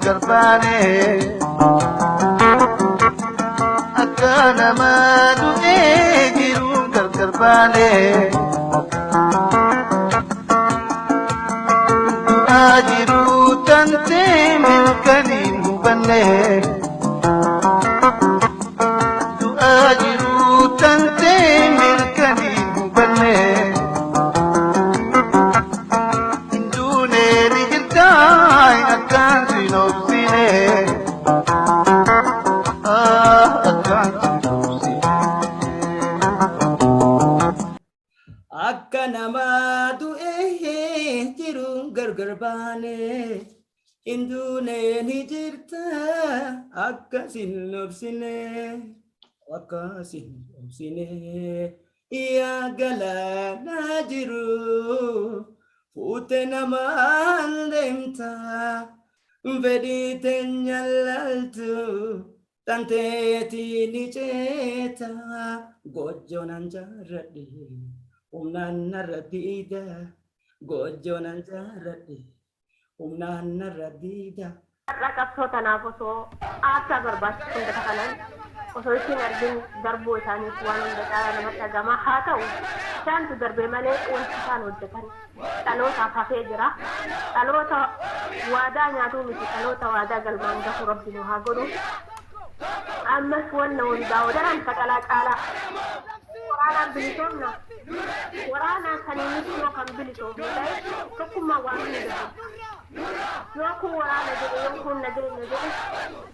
Gargar baane. Akka namaa du'ee jiruun gargar baane. Du'aa jiruu tantee milkaniin hubanne. Du'aa jiruu tantee milkaniin hubanne. Hinduunee ni jirtaa akkaan sin obsine. Akkaan sin obsine. Akka namaa du'ee jiruun gargar baane, hin duune, ni jirta, akka sin obsine, akka sin obsine. Yaa galaanaa jiru fuute namaan deemta, fedhii teenya laaltu tanteetii ni ceeta. Goojjoonan jaarradhe, humnaan narra diida, goojjoonan jaarradhe, humnaan narra diida. Har'a qabsoo tanaaf osoo aarsaa barbaachisu hunda kafalan osoo ittiin argin darbuu isaaniif waan hunda caalaa namatti dhaga'ama. Haa ta'u, isaantu darbe malee wanti isaan hojjetan dhalootaaf hafee jira. Dhaloota waadaa nyaatuu miti, dhaloota waadaa galmaan gahu Rabbi nu haa godhu. Ammas wanna hundaa daran saqalaa caalaa waraanaan bilisoomna. Waraanaan saniinis yoo kan bilisoomnu ta'e, tokkummaa waan hunda dursa. Yoo kun waraana jedhe, yoo kun nageenya jedhe,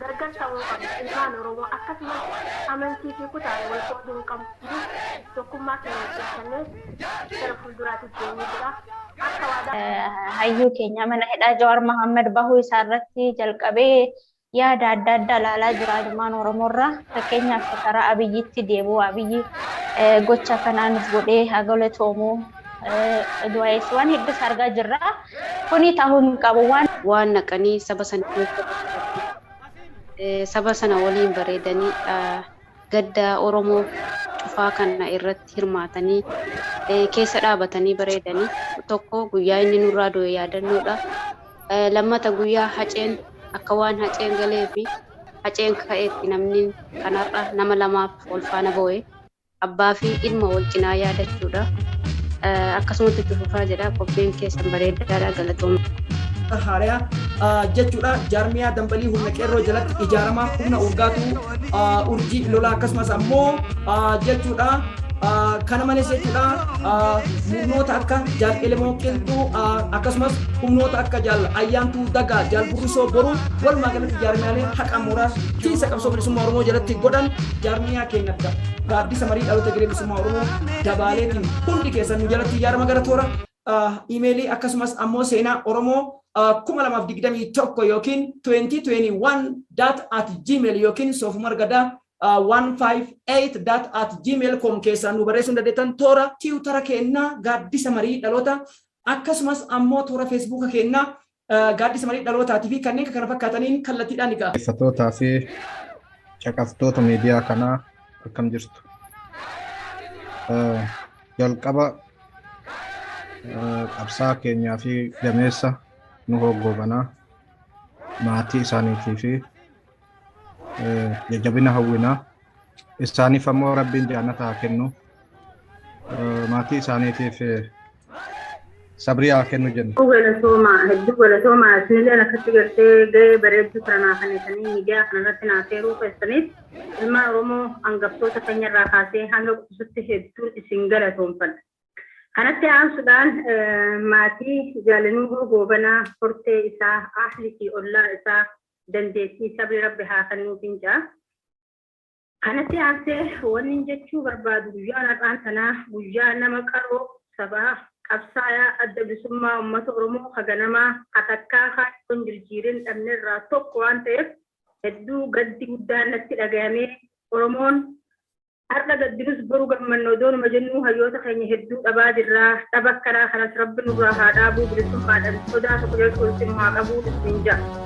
gargar ta'uu qabna. Ilmaan Oromoo akkasumas amantii fi kutaan wal qooduu hin qabnu. Tokkummaa keenya cimsannee gara fuulduraatti deemuu jira. Akka waadaa Hayyuu keenya mana hidhaa Jawaar Mohaammed bahuu isaa irratti jalqabee yaada adda addaa ilaalaa jira ilmaan Oromoorraa. Fakkeenyaaf, karaa Abiyyitti deebi'u, Abiyyi gocha kanaa nuuf godhee haa galatoomuu, du'aa'es waan hedduus argaa jirra. Kuni ta'uu hin qabu. Waan Waan naqanii saba sana keessa, saba sana waliin bareedanii, gadda Oromoo cufaa kana irratti hirmaatanii, keessa dhaabatanii bareedanii, tokko guyyaa inni nurraa du'e yaadannoodha. Lammata guyyaa Haceen akka waan Haceen galee fi Haceen ka'eetti namni kanarra nama lamaaf wal faana boo'e, abbaa fi ilma wal cinaa yaadachuudha. Akkasumatti itti fufaa jedha, qophiin keessan bareedaadha, galatooma. Haariyaa jechuudha, jaarmiyaa dambalii humna qeerroo jalatti ijaaramaa humna urgaatu urjii lolaa, akkasumas ammoo jechuudha, kana malees jechuudha, humnoota akka Jaal Elemoo Qilxuu, akkasumas humnoota akka Jaal Ayyaantuu Dagaa, Jaal Burrisoo Boruu, walumaa galatti jaarmiyaalee haqa mooraa tiinsa qabsoo bilisummaa Oromoo jalatti godhan, jaarmiyaa keenya gaaddisa marii dhaloota giree bilisummaa Oromoo dabaaleetiin hundi keessan nu jalatti ijaarama gara toora iimeelii, akkasumas ammoo seenaa Oromoo 2021 yookiin 2021 dot at gmail yookiin soofumargadaa 158 dot at gmail com keessaan nu barreessuu dandeettan. Toora Tiwutara keenyaa gaaddisa marii dhaloota, akkasumas ammoo toora Feesbuuka keenyaa gaaddisa marii dhalootaatii fi kanneen kana fakkaataniin kallattiidhaan egaa. Dhaggeeffattootaa fi caqaftoota miidiyaa kanaa, akkam jirtu? Jalqaba qabsaa keenyaa fi gameessa nu hoggoobanaa, maatii isaaniitii fi jajjabina hawwinaa. Isaaniif ammoo Rabbiin jannata haa kennu. Maatii isaaniitiif sabrii haa kennu jenna. Hedduu galatoomaa, hedduu galatoomaa. Isinilleen akkatti gartee gahee bareedduu kana naa kennitanii miidiyaa kanarratti naa seeruu keessaniif ilmaan Oromoo hangaftoota keenyarraa kaasee hanga quxisutti hedduun isin galatoomfadha. Kanatti aansuudhaan maatii Jaal Nuhoo Goobanaa, hortee isaa, ahlii fi ollaa isaa dandeettii sabri Rabbi haa kennuufiin ja'a. Kanatti aansee wanni jechuu barbaadu, guyyaan har'aan tanaa guyyaa nama qaroo sabaa, qabsaayaa adda bilisummaa uummata Oromoo haganamaa hatakkaa kaayyoon jirjiirin dhabnerraa tokko waan ta'eef hedduu gaddi guddaan natti dhagayamee. Oromoon har'a gaddinus boru gammanna odoonuma jennuu hayyoota keenya hedduu dhabaa jirraa. Dhaba akkanaa kanas Rabbi nurraa haa dhaabuu, bilisummaadhaan sodaa tokko jalatti ol nu haa qabuu isiniin ja'a.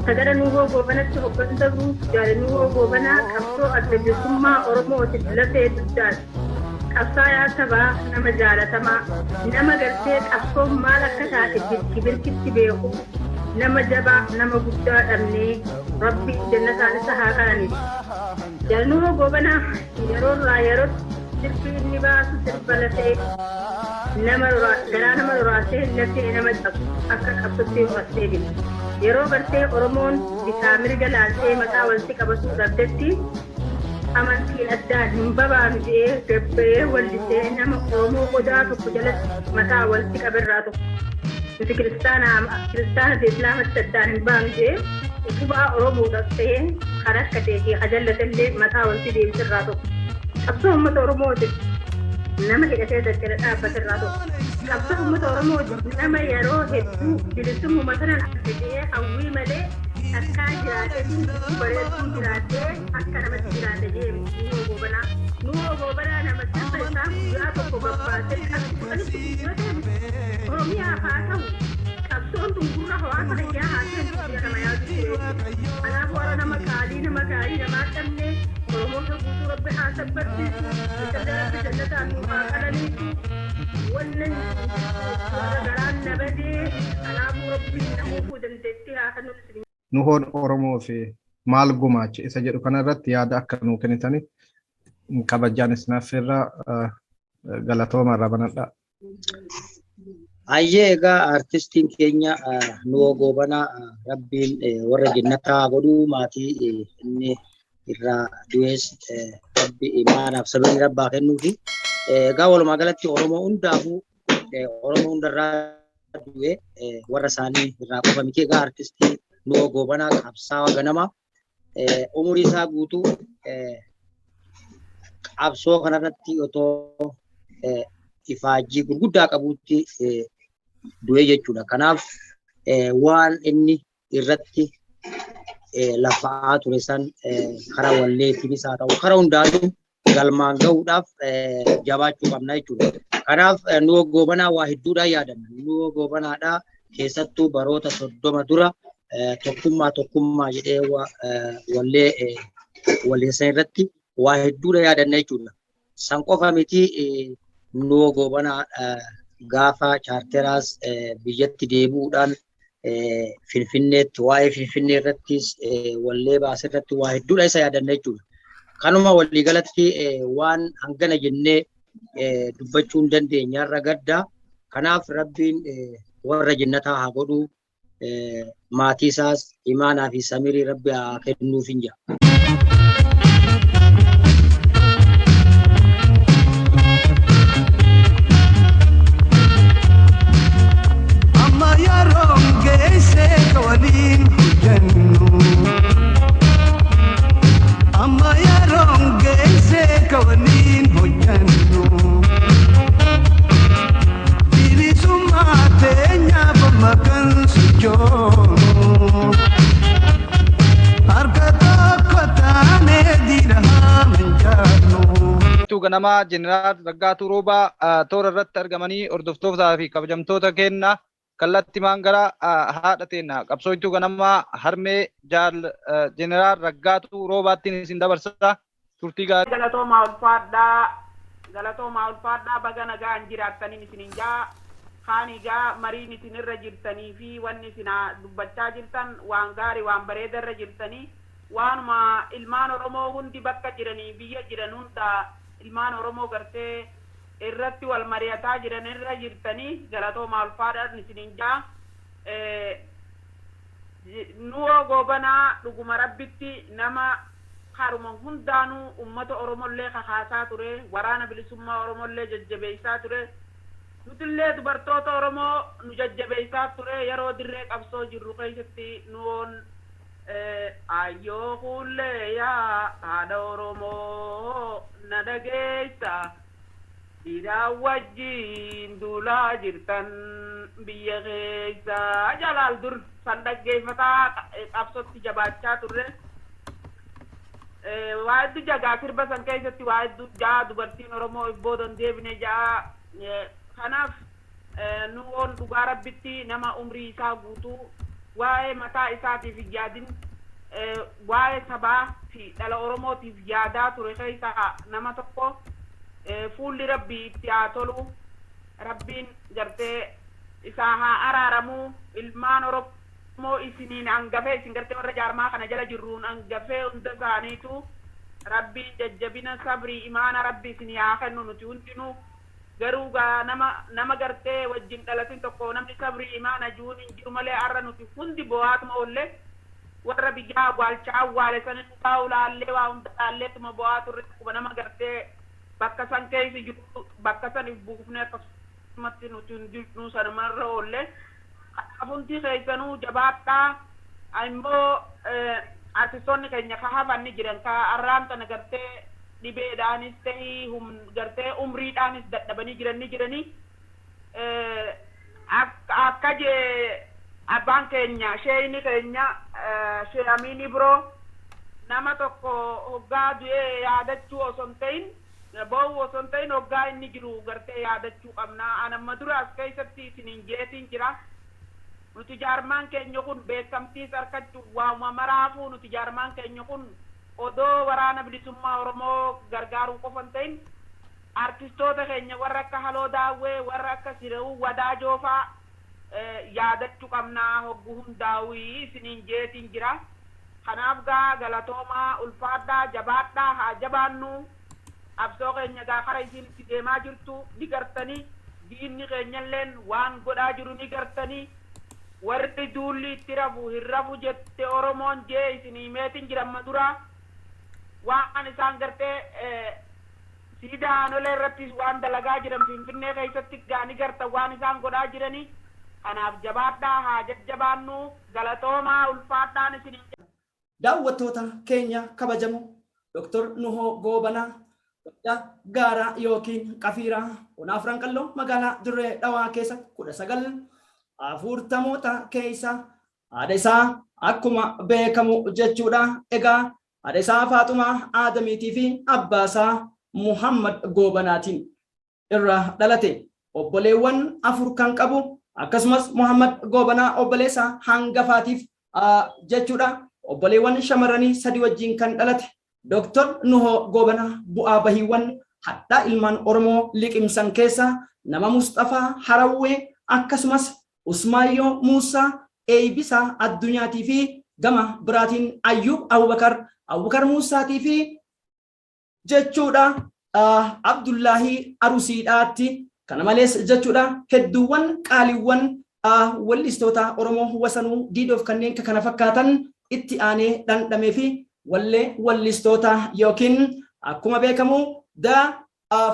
Sagada Nuhoo Goobanatti hoggansa Jaale Nuhoo Goobanaa qabsoo adda bilisummaa Oromootiif lafee dugdaati. Qabsaayaa sabaa, nama jaalatamaa, nama gartee qabsoon maal akka taate birki birkitti beeku, Nama jabaa nama guddaa dhabnee Rabbi jannataan isa haa qananiisu. Jaal Nuhoo Goobanaa yeroo irraa yerootti sirbi inni baasu sirba lafee nama garaa nama roraasee lafee nama cabsu akka qabsotti ho'attee jirti. Yeroo gartee Oromoon bitaa mirga laaltee mataa walitti qabatuu dhabdetti amantiin addaan hin babaanu jedhee gabbayee wallisee nama Oromoo qodaa tokko jalatti mataa walitti qaberraa tokko. Nuti kiristaana fi islaamatti addaan hin baanu jedhee utubaa Oromoodhaaf ta'ee kan rakkatee fi hajallatellee mataa walitti deebisirraa tokko. Qabsoo uummata Oromootiif nama hidhatee daggala dhaabbaterraa tokko. Qabsoo uummata Oromootiif nama yeroo hedduu bilisummaa sanan argatee hawwii malee takkaa jiraateetiin jiruu bareedduu jiraatee akka namatti jiraate deeme Nuhoo Goobanaa. Nuhoo Goobanaa nama sirba isaa guyyaa tokko gabbaasee qabsiisanitti guddoo deeme. Oromiyaaf haa ta'u qabsoon tun gurra hawaasa kiyyaa haa seentu jedha nama yaadu ture. Kanaafuu har'a nama qaalii nama gaarii namaa dhabne Oromoota guutuu Rabbi haa sabbarsiisu. Isallee Rabbi jannataan nuuf haa qananiisu. Wannan warra garaan na badee kanaafuu Rabbi namuufuu dandeettii haa kennu isin. Nuhoon Oromoo fi maal gumaache isa jedhu kanarratti yaada akka nuu kennitani kabajaan isin affeerraa galatooma irraa banadhaa. Hayyee egaa artistiin keenya Nuhoo Goobanaa Rabbiin warra jannataa haa godhu maatii inni irraa du'es Rabbi imaanaaf sabirni Rabbaa kennuufi. Egaa walumaa galatti Oromoo hundaafuu Oromoo hundarraa du'e warra isaanii irraa qofa miti. Egaa artistii Nuhoo Goobanaa qabsaawaa ganamaa umurii isaa guutuu qabsoo kanarratti otoo ifaajjii gurguddaa qabuutti du'e jechuudha. Kanaaf waan inni irratti lafa'aa ture san karaa walleetiinis haa ta'u karaa hundaanuu galmaan gahuudhaaf jabaachuu qabna jechuudha. Kanaaf Nuhoo Goobanaa waa hedduudhaan yaadanna. Nuhoo Goobanaadhaa keessattuu baroota 30 dura tokkummaa tokkummaa jedhee wallee walleessan irratti waa hedduudha yaadanna jechuudha. San qofa miti, Nuhoo Goobanaa gaafa chaarteraas biyyatti deebi'uudhaan Finfinneetti waa'ee Finfinnee irrattis wallee baase irratti waa hedduudha isa yaadanna jechuudha. Kanuma waliigalatti waan hangana jennee dubbachuu hin dandeenye har'a gadda. Kanaaf Rabbiin warra jannataa haa godhu, maatii isaas imaanaa fi samirii Rabbi haa kennuuf hin jedha. Amma yeroon geesse ka waliin hojjennu. Amma yeroon geesse ka waliin hojjennu. Bilisummaa teenyaaf amma kan sochoonu. Harka tokko taanee diina haa mancaafnu. Tuu ganamaa Jeneraal Raggaatuu Roobaa toora irratti argamanii hordoftootaa fi kabajamtoota keenna kallattimaan gara haadha teenna qabsooytuu ganamaa harmee Jaal Jeneraal Raggaatuu Roobaattiin isin dabarsa. Turtii gaarii. Galatoomaa ulfaadhaa, galatoomaa ulfaadhaa, baga nagaan jiraattaniin isinin jaa. Kaan egaa mariin isin irra jirtanii fi wanni isin dubbachaa jirtan waan gaari, waan bareeda irra jirtanii, waanuma ilmaan Oromoo hundi bakka jiranii biyya jiran hunda ilmaan Oromoo gartee irratti wal mari'ataa jiran irra jirtanii, galatoomaa ulfaadhaan isinin jaa. Nuhoo Goobanaa dhuguma Rabbitti nama karuma hundaanuu ummata Oromollee kakaasaa ture, waraana bilisummaa Oromollee jajjabeessaa ture. Nutillee dubartoota Oromoo nu jajjabeessaa ture yeroo dirree qabsoo jirru keessatti Nuhoon "Ayyoo kuullee yaa haadha Oromoo na dhageessa, dhiiraan wajjin duulaa jirtan biyya keessa" jalaal dur san dhaggeeffataa qabsootti jabaachaa turre. Waa hedduu jagaa sirba san keessatti waa hedduu jaa, dubartiin Oromoo if booda hin deebine jaa. Kanaaf Nuhoon dhugaa Rabbitti nama umrii isaa guutuu waa'ee mataa isaatiif hin yaadin, waa'ee sabaa fi dhala Oromootiif yaadaa ture keessaa nama tokko. Fuulli Rabbii itti haa tolu, Rabbiin gartee isaa haa araaramu. Ilmaan Oromoo Oromoo isiniin hangafee isin gartee warra jaarmaa kana jala jirruun hangafee hunda isaaniitu Rabbiin jajjabina sabrii imaana Rabbi isinii haa kennu. Nuti hundinuu garuu gaa nama nama gartee wajjin dhalatin tokko namni sabrii imaana juun hin jiru malee har'a nuti hundi bo'aatuma oolle. Warra biyyaa awwaalcha awwaale sanin waa ulaallee waa hunda laalleetuma bo'aa turre. Akkuma nama gartee bakka san keessa jiru bakka san if buufnee akkasumatti nuti hundinuu sanumarra oolle. Kanaaf hundi keessanuu jabaadhaa. Immoo artistoonni keenya ka hafan ni jiran, ka arraan tana gartee dhibeedhaanis ta'ii gartee umriidhaanis dadhabanii jiran ni jiranii. Akka jee abbaan keenya, sheeyni keenya, Shee Amiin Ibroo, nama tokko hoggaa du'ee yaadachuu osoo hin ta'in, boo'uu osoo hin ta'in, hoggaa inni jiru gartee yaadachuu qabna. An amma dura as keessatti isiniin jeetiin jira. Nuti jaarmaan keenya kun beekamtiis argachuuf waanuma maraafuu nuti jaarmaan keenya kun odoo Waraana Bilisummaa Oromoo gargaaruu qofa hin ta'in, artistoota keenya warra akka Haloo Daawwee, warra akka Sirewuu Wadaajoo faa yaadachuu qabna hoggu hundaawii isiniin jeetiin jira. Kanaaf gaa galatoomaa, ulfaadhaa, jabaadhaa, haa jabaannu. Qabsoo keenya gaa kara isiin itti deemaa jirtu ni gartanii, diinni keenyalleen waan godhaa jiru ni gartanii. Warri duulli itti rafu hin rafu jette Oromoon jee isinii himeetiin jira amma dura. Waan isaan gartee siidaa Aanolee irrattis waan dalagaa jiran, Finfinnee keessatti gaa ni gartan waan isaan godhaa jiranii. Kanaaf jabaadhaa, haa jajjabaannu, galatoomaa, ulfaadhaan isiniin. Daawwattoota keenya kabajamoo, Dr. Nuhoo Goobanaa Badda Gaaraa yookiin Qafiiraa, Ona Afran Qalloo, magaalaa Dirree Dhawaa keessa 1940moota keessa haadha isaa akkuma beekamu jechuudha. Egaa haadha isaa Faaxumaa Aadamiitii fi abbaa isaa Muhammad Goobanaatiin irraa dhalate. Obboleewwan afur kan qabu, akkasumas Muhammad Goobanaa obboleessa hangafaatiif jechuudha. Obboleewwan shamarranii sadi wajjin kan dhalate Dr. Nuhoo Goobanaa bu'aa bahiiwwan hadhaa ilmaan Oromoo liqimsan keessaa nama Musxafaa Harawwee, akkasumas Usmaayyoo Muusaa, Eeybisaa Addunyaatii fi gama biraatiin Ayyuub Abubakar, Abubakar Muusaatii fi jechuudha Abdullaahii Arusiidhaatti. Kana malees jechuudha hedduuwwan qaaliiwwan wellistoota Oromoo Wasanuu Diidoof kanneen kana fakkaatan itti aanee dhandhamee fi wallee wellistoota yookiin akkuma beekamu the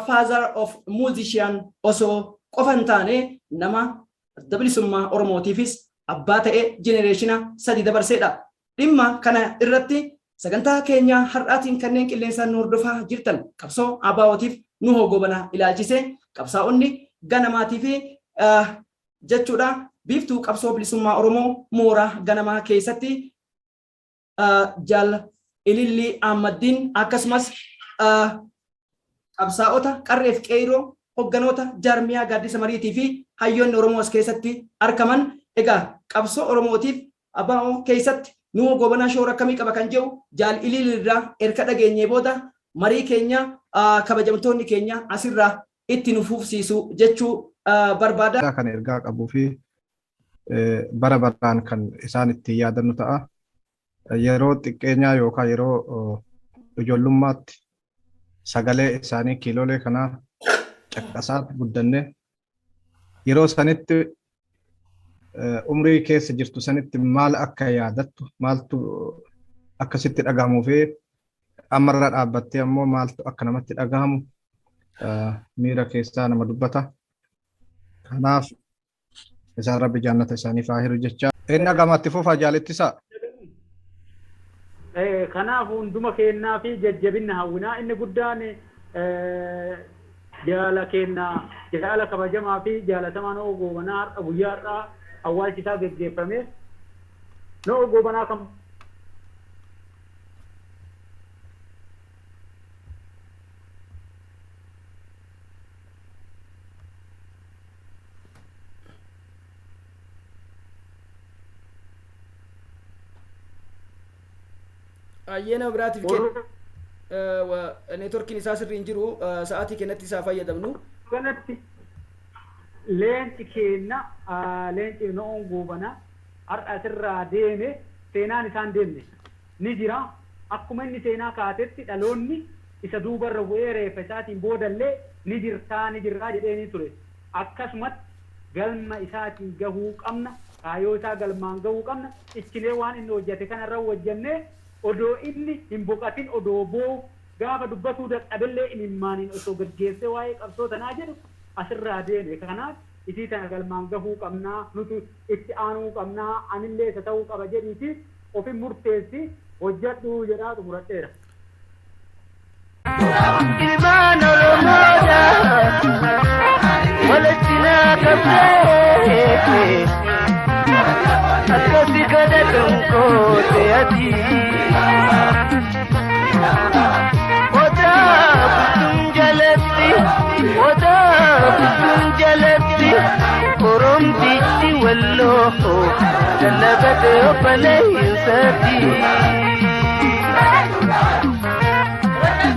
father of musician osoo qofa hin taane nama Adda Bilisummaa Oromootiifis abbaa ta'ee jenereeshina sadi dabarseedha. Dhimma kana irratti sagantaa keenya har'aatiin kanneen qilleensaan nu hordofaa jirtan qabsoo ABOtiif Nuhoo Goobanaa ilaalchisee qabsaa'onni ganamaatii fi jechuudha biiftuu qabsoo bilisummaa Oromoo mooraa ganamaa keessatti Jaal Ilillii Ahmaddiin, akkasumas qabsaa'ota qarreef qeeyroo, hogganoota jaarmiyaa Gaaddisa Mariitii fi hayyoonni Oromoo as keessatti arkaman, egaa qabsoo Oromootiif ABO keessatti Nuhoo Goobanaa shoora akkamii qaba kan jedhu Jaal Ilillii irraa erga dhageenyee booda marii keenya kabajamtoonni keenya asirraa itti nu fufsiisu jechuu barbaada. Kan ergaa qabuu fi bara baraan kan isaan ittiin yaadannu ta'a. Yeroo xiqqeenyaa yookaan yeroo ijoollummaatti sagalee isaanii kiiloolee kanaa caqasaa guddanne. Yeroo sanitti umrii keessa jirtu sanitti maal akka yaadattu, maaltu akkasitti dhagahamuu fi ammarra dhaabbattee ammoo maaltu akka namatti dhagahamu miira keessaa nama dubbata. Kanaaf isaan Rabbi jaannata isaaniif haa hiru jecha. Inni dhagahama, itti fufaa, jaalettisaa. Kanaaf hunduma keenyaa fi jajjabinna hawwinaa. Inni guddaan jaala keenya, jaala kabajamaa fi jaalatamaa Nuhoo Goobanaa har'a guyyaa har'aa awwaalchi isaa geggeeffame. Nuhoo Goobanaa kan Ayyee, nama biraatiif kenna. Neetworkiin isaa sirrii hin jiru, sa'aatii kennatti isaa fayyadamnu. Kanatti leenci keenna, leenci Nuhoon Goobanaa har'a asirraa deeme seenaan isaan deemne ni jira. Akkuma inni seenaa kaatetti dhaloonni isa duubarra bu'ee reeffa isaatiin boodallee ni jirtaa ni jirraa jedheenii ture. Akkasumatti galma isaatiin gahuu qabna, kaayyoo isaa galmaan gahuu qabna. Ichinee waan inni hojjete kanarra hojjennee odoo inni hin boqatin, odoo boo'u, gaafa dubbatuu dadhabellee imimmaaniin osoo gaggeessee waa'ee qabsoo tanaa jedhu asirraa deeme. Kanaaf isii tana galmaan gahuu qabnaa, nuti itti aanuu qabnaa, anillee isa ta'uu qaba jedhiiti ofin murteessi, hojjedhu jedhaa xumuradheera. Ilmaan Oromoodha walitti naa qabdee akkasi kadhatan koote ati. Odaa bultuun jalatti, odaa bultuun jalatti, Oromtichi walloo lallabate obboleessatti.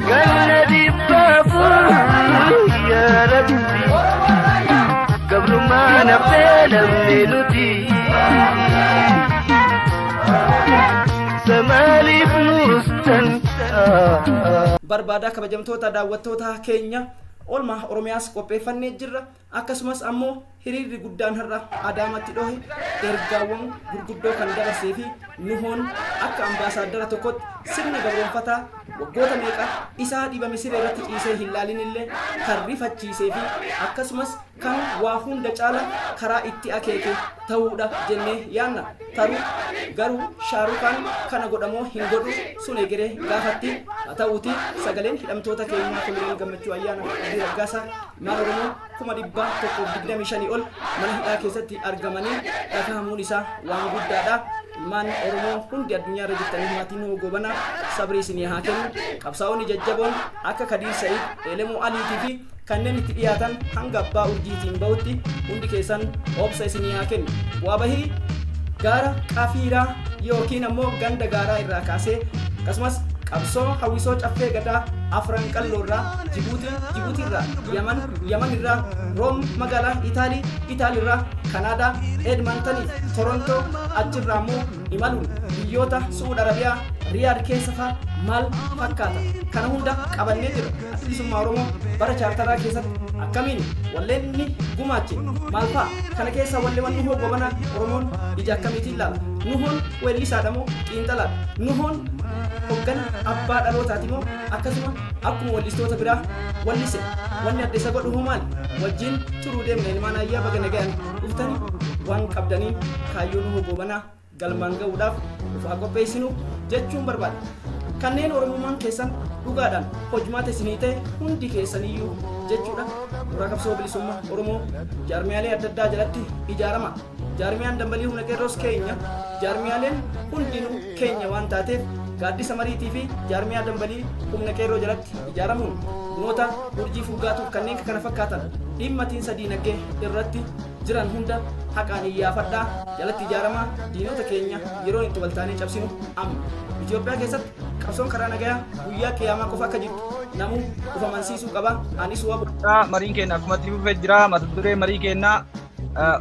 Ganna 400, yaa Rabbi, gabrummaa naftee lamne nuti. Samaaliif nuustan. Barbaadaa kabajamtoota daawwattoota keenya, oolmaa Oromiyaas qopheeffannee jirra. Akkasumas ammoo hiriirri guddaan har'a Adaamatti dhohe ergaawwan gurguddoo kan dabarsee fi Nuhoon akka ambaasaaddara tokkotti sirna gabroonfataa waggoota meeqa isaa dhibame siree irratti ciisee hin laalin illee kan rifachiisee fi akkasumas kan waa hunda caala karaa itti akeeke ta'uudha jennee yaanna. Taru garuu Shaarukaan kana godhamoo hin godhu, sun egeree gaafatti. Haa ta'uutii sagaleen hidhamtoota keenyaa Koloneel Gammachuu Ayyaana fi Abdii Raggaasaa, ilmaan Oromoo 125,000 ol mana hidhaa keessatti argamanii dhagahamuun isaa waan guddaadha. Ilmaan Oromoo hundi addunyaa irra jirtanii maatiin Nuhoo Goobanaa sabrii isinii haa kennu. Qabsaa'onni jajjaboon akka Kadiir Sa'iid, Elemoo Aliitii fi kanneen itti dhiyaatan hanga abbaa urjiitiin bahutti hundi keessan obsa isinii haa kennu. Bu'aa bahii gaara Qafiiraa yookiin ammoo ganda gaaraa irraa kaasee, akkasumas qabsoo hawwisoo Caffee Gadaa Afran Qalloo irraa Jibuutii, Jibuutii irraa Yaman, Yaman irraa Room magaalaa Itaalii, Itaalii irraa Kanaadaa Edmantanii fi Torontoo, achirraa immoo imaluun biyyoota Su'uud Arabiyaa Riyaad keessa faa maal fakkaata? Kana hunda qabannee jirra. Addi Bilisummaa Oromoo bara chaartaraa keessatti akkamiin walleen inni gumaache maal fa'a? Kana keessaa walleewwan Nuhoo Goobanaa Oromoon ija akkamiitiin ilaala? Nuhoon weellisaadha moo xiinxalaadha? Nuhoon hoggana abbaa dhalootaati moo akkasuma akkuma wallistoota biraa wallise? Wanni adda isa godhu hoo maali? Wajjin turuu deemna. Ilmaan ayyaa, baga nagayaan dhuftani. Waan qabdaniin kaayyoo Nuhoo Goobanaa galmaan ga'uudhaaf of haa qopheessinu jechuun barbaada. Kanneen Oromummaan keessan dhugaadhaan hojmaata isinii ta'e hundi keessaniyyuu jechuudha. Mooraa qabsoo bilisummaa Oromoo jaarmiyaalee adda addaa jalatti ijaarama. Jaarmiyaan dambalii humna qeerroos keenya, jaarmiyaaleen hundinuu keenya waan taateef gaaddisa mariitii fi jaarmiyaa dambalii humna qeerroo jalatti ijaaramuun humnoota urjii furgaatuuf kanneen kana fakkaatan dhimma tiinsa diinagdee irratti jiran hunda haqaan iyyaafadhaa, jalatti ijaaramaa. Diinota keenya yeroon itti waltaanee cabsinu amma. Itoophiyaa keessatti qabsoon karaa nagayaa guyyaa qiyaamaa qofa akka jirtu namuu of amansiisuu qaba. Anis wabo. Mariin keenya akkuma itti fufee jira. Mata duree marii keenyaa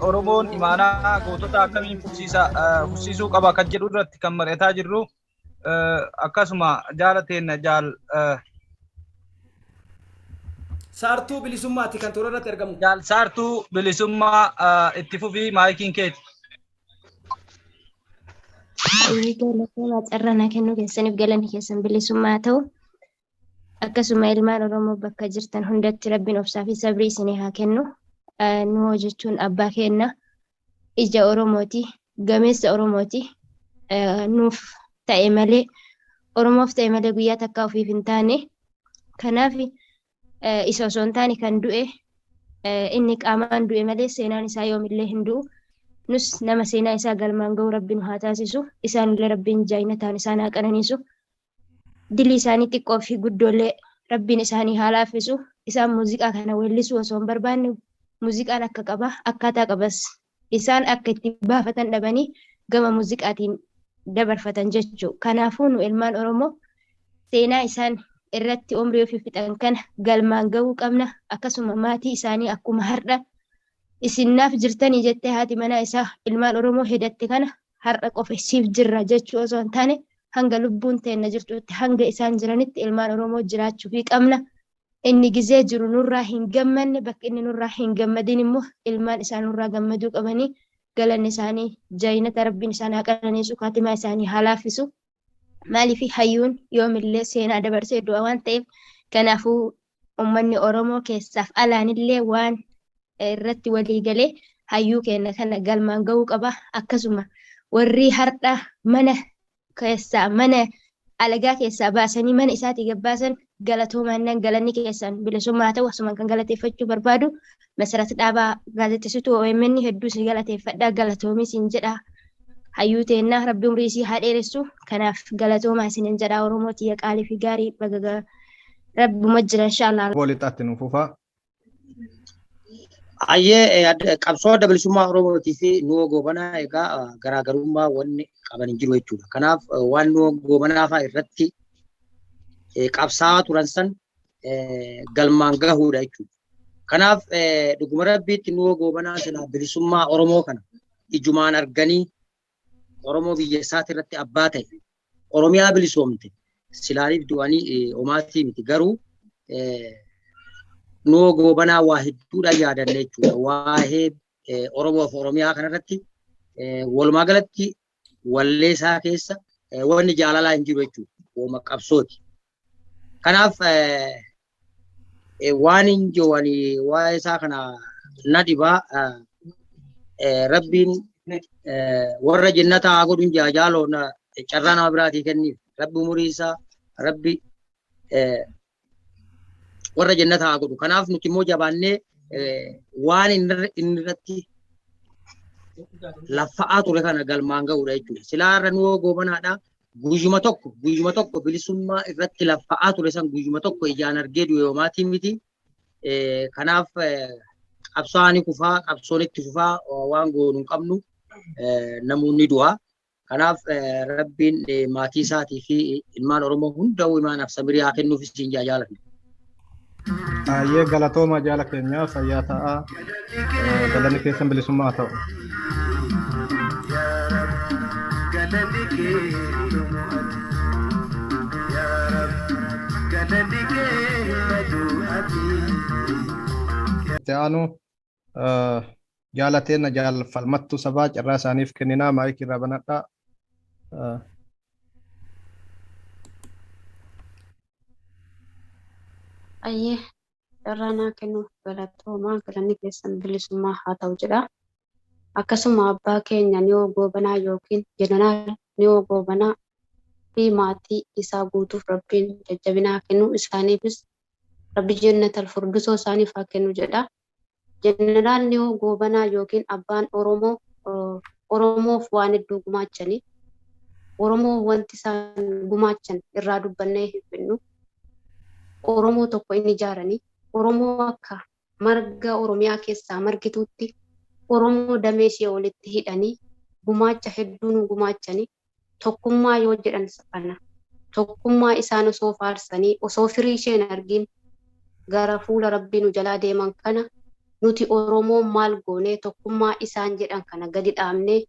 Oromoon imaanaa gootota akkamiin fufsiisuu qaba kan jedhu irratti kan mari'ataa jirru. Akkasuma jaala teenna jaal Saartuu Bilisummaati kan toora irratti argamu. Jaal Saartuu Bilisummaa, itti fufii, maayikiin keeti. Galatoomaa, carraa naa kennuu keessaniif galanni keessan bilisummaa haa ta'u. Akkasuma ilmaan Oromoo bakka jirtan hundatti Rabbiin obsaa fi sabrii isinii haa kennu. Nuhoo jechuun abbaa keenna, ija Oromooti, gameessa Oromooti. Nuuf ta'e malee, Oromoof ta'e malee guyyaa takkaa ofiif hin taane. Kanaaf isa osoo hin taane kan du'e, inni qaamaan du'e malee seenaan isaa yoomillee hin du'u. Nus nama seenaa isaa galmaan ga'u Rabbi nu haa taasisu. Isaanillee Rabbiin jaayinataan isaan haa qananiisu. Dilii isaanii xiqqoo fi guddoollee Rabbiin isaanii haa laaffisu. Isaan muuziqaa kana weellisuu osoo hin barbaanne muuziqaan akka qaba, akkaataa qabas. Isaan akka itti baafatan dhabanii gama muuziqaatiin dabarfatan jechuu. Kanaafuu nu ilmaan Oromoo seenaa isaan irratti umrii ofii fixan kana galmaan ga'uu qabna. Akkasuma maatii isaanii akkuma har'a isin naaf jirtanii jettee haati manaa isaa ilmaan Oromoo hedatte kana. Har'a qofa siif jirra jechuu osoo hin taane, hanga lubbuun teenna jirtutti, hanga isaan jiranitti ilmaan Oromoo jiraachuufii qabna. Inni gizee jiru nurraa hin gammanne, bakka inni nurraa hin gammadin immoo ilmaan isaa nurraa gammaduu qabanii. Galanni isaanii jaynata, Rabbiin isaan haa qananiisu, kaatimaa isaanii haa laaffisu. Maaliif, hayyuun yoomillee seenaa dabarsee du'a waan ta'eef. Kanaafuu uummanni Oromoo keessaaf alaanillee waan irratti walii galee hayyuu keenya kana galmaan ga'uu qaba. Akkasuma warri har'a mana keessaa, mana alagaa keessaa baasanii mana isaatii gabbaasan, galatoomaan, galanni keessan bilisummaa ta'u. Asumaan kan galateeffachuu barbaadu Masarat Dhaabaa, gaazexeessituu OMN, hedduu si galateeffadha, galatoomii siin jedha. Hayyuu teennaa Rabbi umrii isii haa dheeressu. Kanaaf galatoomaa isinin jedha. Oromoo tiyya qaalii fi gaarii, baga Rabbuma jira, inshaallah. Boolixaatti nu fufaa. Ayyee, qabsoo adda bilisummaa Oromootii fi Nuhoo Goobanaa egaa garaagarummaa wanni qaban hin jiru jechuudha. Kanaaf waan Nuhoo Goobanaa fa'aa irratti qabsaa'aa turan san galmaan gahuudha jechuudha. Kanaaf dhuguma Rabbiitti Nuhoo Goobanaa silaa bilisummaa Oromoo kana ijumaan arganii, Oromoo biyya isaati irratti abbaa ta'e, Oromiyaa bilisoomte silaaniif du'anii homaatii miti, garuu Nuhoo Goobanaa waa hedduudhaan yaadanne jechuudha. Waa'ee Oromoo fi Oromiyaa kanarratti walumaa galatti wallee isaa keessa wanni jaalalaa hin jiru jechuudha. Wooma qabsooti. Kanaaf waan hin jiru ani waa'ee isaa kana na dhibaa. Rabbiin warra jennataa haa godhuun jaaloo carraa nama biraatii kenniif. Rabbi umurii isaa, Rabbi warra jennataa haa godhu. Kanaaf nuti immoo jabaannee waan inni irratti laffa'aa ture kana galmaan ga'uudha jechuudha. Silaa irra Nuhoo Goobanaadha. Guyyuma tokko, guyyuma tokko bilisummaa irratti laffa'aa ture san guyyuma tokko ijaan argee du'e, homaatii miti. Kanaaf qabsaa'anii kufaa, qabsoon itti fufaa, waan goonu hin qabnu, namoonni du'a. Kanaaf Rabbiin maatii isaatii fi ilmaan Oromoo hunda imaanaaf samirii haa kennuuf isin jaaladha. Ayyee, galatooma jaala keenya, fayyaa ta'a. Galanni keessan bilisummaa haa ta'u. Galanni kee ati, yaa Rabbi, galanni kee badu ati. Itti aanu jaalateena jaalfalmattuu sabaa carraa isaaniif kenninaa, maayikii irraa banadhaa. Ayyee, carraa naa kennuuf galatoomaa, galanni keessan bilisummaa haa ta'u jedha. Akkasuma abbaa keenya Nuhoo Goobanaa yookiin Jeneraal Nuhoo Goobanaa fi maatii isaa guutuuf Rabbiin jajjabina haa kennu, isaaniifis Rabbi jennatal furdusoo isaaniif haa kennu jedha. Jeneraal Nuhoo Goobanaa yookiin abbaan Oromoo Oromoof waan hedduu gumaachanii, Oromoo wanti isaan gumaachan irraa dubbannee hin fidnu. Oromoo tokko inni ijaaranii, Oromoo akka marga Oromiyaa keessaa margituutti Oromoo damee ishee walitti hidhanii gumaacha hedduu nu gumaachanii. Tokkummaa yoo jedhan kana, tokkummaa isaan osoo faarsanii, osoo firii isheen argin gara fuula Rabbii nu jalaa deeman kana, nuti Oromoon maal goonee tokkummaa isaan jedhan kana gadi dhaabnee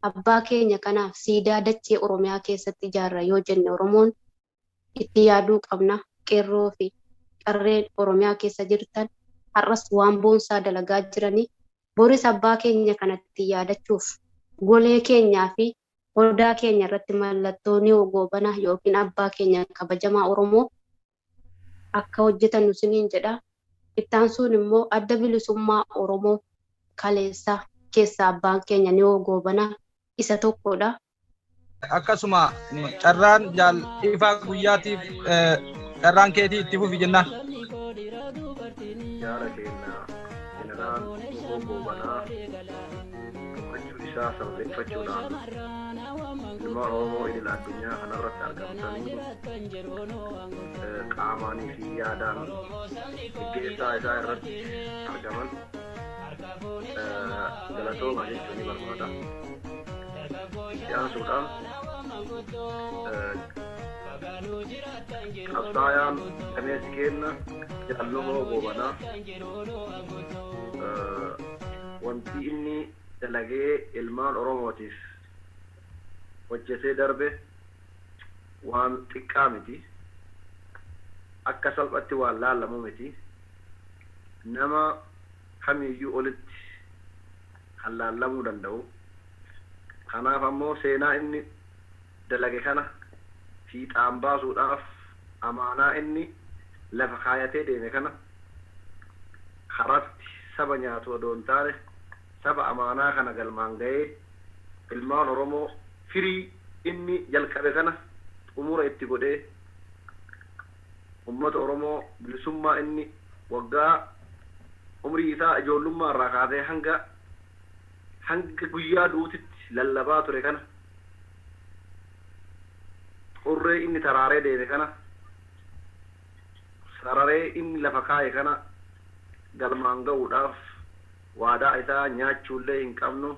abbaa keenya kanaaf siidaa dachee Oromiyaa keessatti ijaarra yoo jenne, Oromoon itti yaaduu qabna. Qeerroo fi qarreen Oromiyaa keessa jirtan har'as waan boonsaa dalagaa jiranii, boris abbaa keenya kanatti yaadachuuf golee keenyaa fi odaa keenya irratti mallattoo Nuhoo Goobanaa yookiin abbaa keenya kabajamaa Oromoo akka hojjetan isiniin jedha. Ittaansuun immoo adda bilisummaa Oromoo kaleessaa keessaa abbaan keenya Nuhoo Goobanaa isa tokkodha. Akkasuma carraan jaal Ifaa Guyyaatiif, carraan keetii itti fufi jennaan. Jaala keenya Jeneraal Nuhoo Goobanaa boqochuu isaa sababeeffachuudhaan ilmaan Oromoo idil addunyaa kanarratti argamtanii qaamaanii fi yaadaan geggeessaa isaa irratti argaman galatooma jechuun ni barbaada. Itti aansuudhaan qabsaayaan gameessi keenya Jaal Nuhoo Goobanaa wanti inni dalagee ilmaan Oromootiif hojjetee darbe waan xiqqaa miti. Akka salphatti waan laallamu miti. Nama kamiyyuu olitti kan laallamuu danda'u. Kanaaf ammoo seenaa inni dalage kana fiixaan baasuudhaaf, amaanaa inni lafa kaayatee deeme kana karatti saba nyaatu odoo hin taane, saba amaanaa kana galmaan ga'ee ilmaan Oromoo firii inni jalqabe kana xumura itti godhee, ummata Oromoo bilisummaa inni waggaa umrii isaa ijoollummaa irraa kaasee hanga guyyaa duutitti lallabaa ture kana, xurree inni taraaree deeme kana, sararee inni lafa kaa'e kana galmaan ga'uudhaaf waadaa isaa nyaachuullee hin qabnu.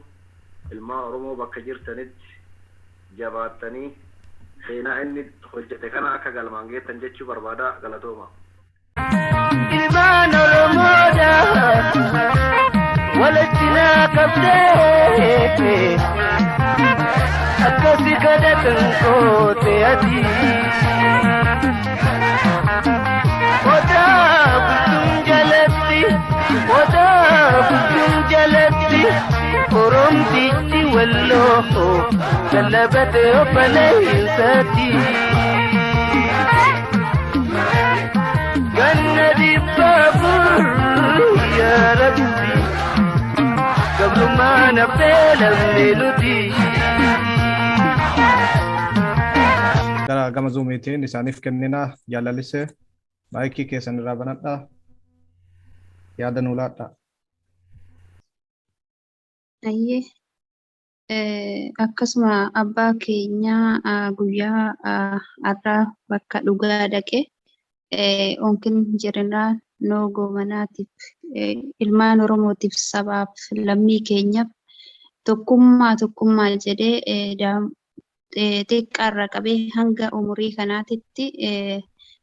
Ilmaan Oromoo bakka jirtanitti jabaattanii seenaa inni hojjete kana akka galmaan geettan jechuu barbaada. Galatooma. Ilmaan Oromoodha walitti naa qabdee akkasi kadhatan goote ati. Odaa bultuun jalatti, odaa bultuun jalatti, Oromtichi walloo lallabate obboleessaati. Ganna 400, yaa Rabbi, gabrummaan haftee lamne nuti. Gara gama Zoomiitiin isaaniif kennina. Jaalallisee, maayikii keessan irraa banadhaa. Yaada nuu laadhaa. Ayyee. Akkasuma abbaa keenyaa guyyaa har'aa bakka dhugaa dhaqe onkin jeneraal Noo Goobanaatiif, ilmaan Oromootiif, sabaaf lammii keenyaaf tokkummaa tokkummaa jedhee xiqqaarraa qabee hanga umurii kanaatitti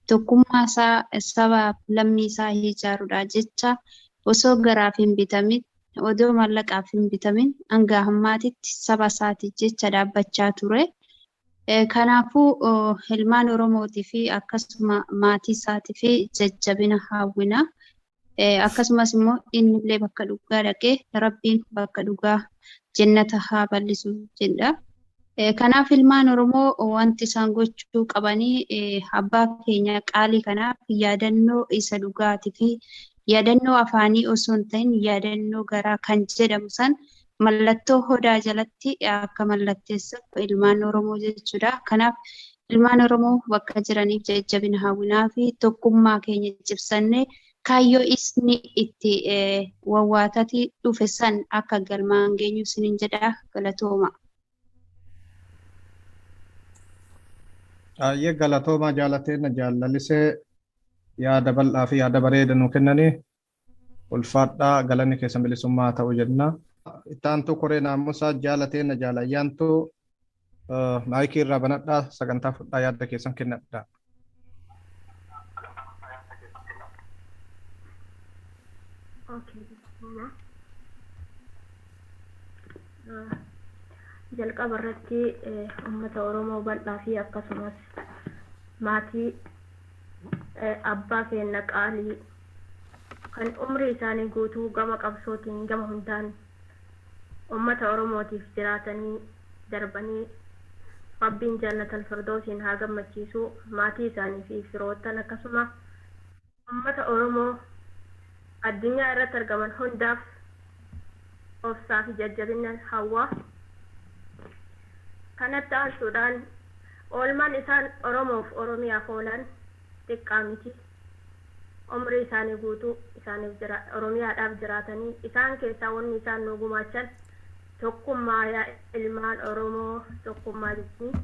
tokkummaa isaa sabaaf lammii isaa ijaaruudha jecha osoo garaaf hin bitamin, odoo maallaqaaf hin bitamin hanga ammaatitti saba isaatiif jecha dhaabbachaa ture. Kanaafuu ilmaan Oromootii fi akkasuma maatii isaatii fi jajjabina hawwina. Akkasumas immoo innillee bakka dhugaa dhaqee Rabbiin bakka dhugaa jannata haa bal'isu jedha. Kanaaf ilmaan Oromoo wanti isaan gochuu qabanii abbaa keenya qaalii kanaaf yaadannoo isa dhugaatii fi yaadannoo afaanii osoo hin ta'in yaadannoo garaa kan jedhamu san mallattoo odaa jalatti akka mallatteessuuf ilmaan Oromoo jechuudha. Kanaaf ilmaan Oromoo bakka jiraniif jajjabina hawwinaa fi tokkummaa keenya cimsannee kaayyoo isni itti wawwaatati dhufe san akka galmaan geenyu isinin jedha. Galatooma. Baay'ee galatoomaa jaalateen jaalalisee, yaada bal'aa fi yaada bareeda nuu kennanii, ulfaadhaa, galanni keessan bilisummaa ta'u jenna. Ittaantuu koree naamusaa jaalateen jaalayyaantuu, maayikii irraa banadhaa, sagantaa fudhaa, yaada keessan kennadhaa. Okay. Jalqaba irratti uummata Oromoo bal'aa fi akkasumas maatii abbaa keenya qaalii kan umrii isaanii guutuu gama qabsootiin gama hundaan uummata Oromootiif jiraatanii darbanii, Rabbiin jannatal firdoosiin haa gammachiisu. Maatii isaanii fi firoottan akkasuma uummata Oromoo addunyaa irratti argaman hundaaf obsaa fi jajjabina hawwa. Kanatti aansuudhaan oolmaan isaan Oromoof Oromiyaaf oolan xiqqaa miti. Umrii isaanii guutuu isaaniif jira Oromiyaadhaaf jiraatanii isaan keessaa wanni isaan nu gumaachan tokkummaa, yaa ilmaan Oromoo tokkummaa jedhanii,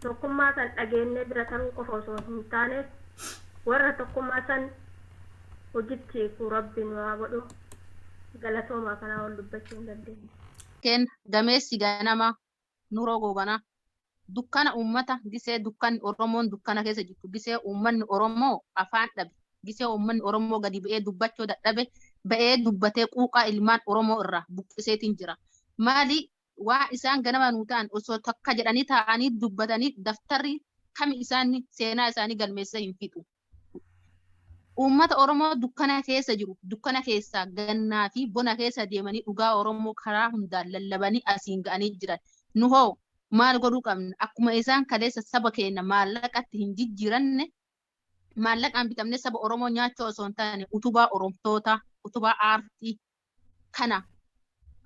tokkummaa san dhageennee bira taruu qofa osoo hin taane warra tokkummaa san hojitti hiikuu Rabbi nu haa godhu. Galatoomaa, kanaa ol dubbachuu hin dandeenye. Kenna gameessi ganama Nuroo Goobanaa dukkana uummata gisee dukkanni Oromoon dukkana keessa jirtu, gisee uummanni Oromoo afaan dhabe, gisee uummanni Oromoo gadi ba'ee dubbachuu dadhabe, ba'ee dubbatee quuqaa ilmaan Oromoo irraa buqqiseetiin jira. Maali? Waan isaan ganama nuu ta'an osoo takka jedhanii taa'anii dubbatanii daftarri kami isaan seenaa isaanii galmeessee hin fixu. Uummata Oromoo dukkana keessa jiru, dukkana keessaa gannaa fi bona keessa deemanii dhugaa Oromoo karaa hundaan lallabanii asiin ga'anii jiran. Nu hoo maal godhuu qabna? Akkuma isaan kaleessa saba keenya maallaqatti hin jijjiiranne, maallaqaan bitamnee saba Oromoo nyaachuu osoo hin taane utubaa Oromtootaa, utubaa aartii kana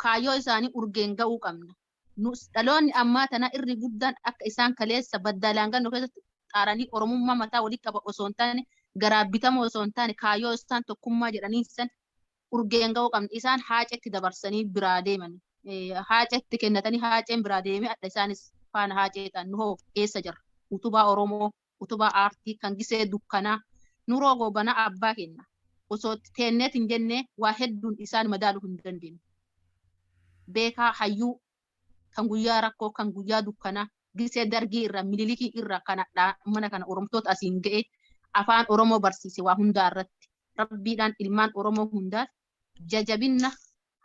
kaayyoo isaanii urgeen ga'uu qabna. Nus dhaloonni ammaa tanaa irri guddaan akka isaan kaleessa baddaa laangannoo keessatti xaaranii Oromummaa mataa walii qaba osoo hin taane garaa bitamoo osoo hin taane kaayyoo isaan tokkummaa jedhanii san urgeen ga'uu qabna. Isaan haacetti dabarsanii biraa deeman. Haacetti kennatanii haaceen biraa deemee adda isaanis faana haacee ta'an nu hoo eessa jirra? Utubaa Oromoo, utubaa aartii kan gisee dukkanaa Nuroo Goobanaa abbaa kenna. Osoo teenneet hin jennee waa hedduun isaan madaaluu hin dandeenyu. Beekaa hayyuu kan guyyaa rakkoo kan guyyaa dukkanaa gisee dargii irra mililikii irra kan mana kana Oromtoota asiin ga'e afaan Oromoo barsiise waa hundaa irratti rabbiidhaan ilmaan Oromoo hundaaf jajabinna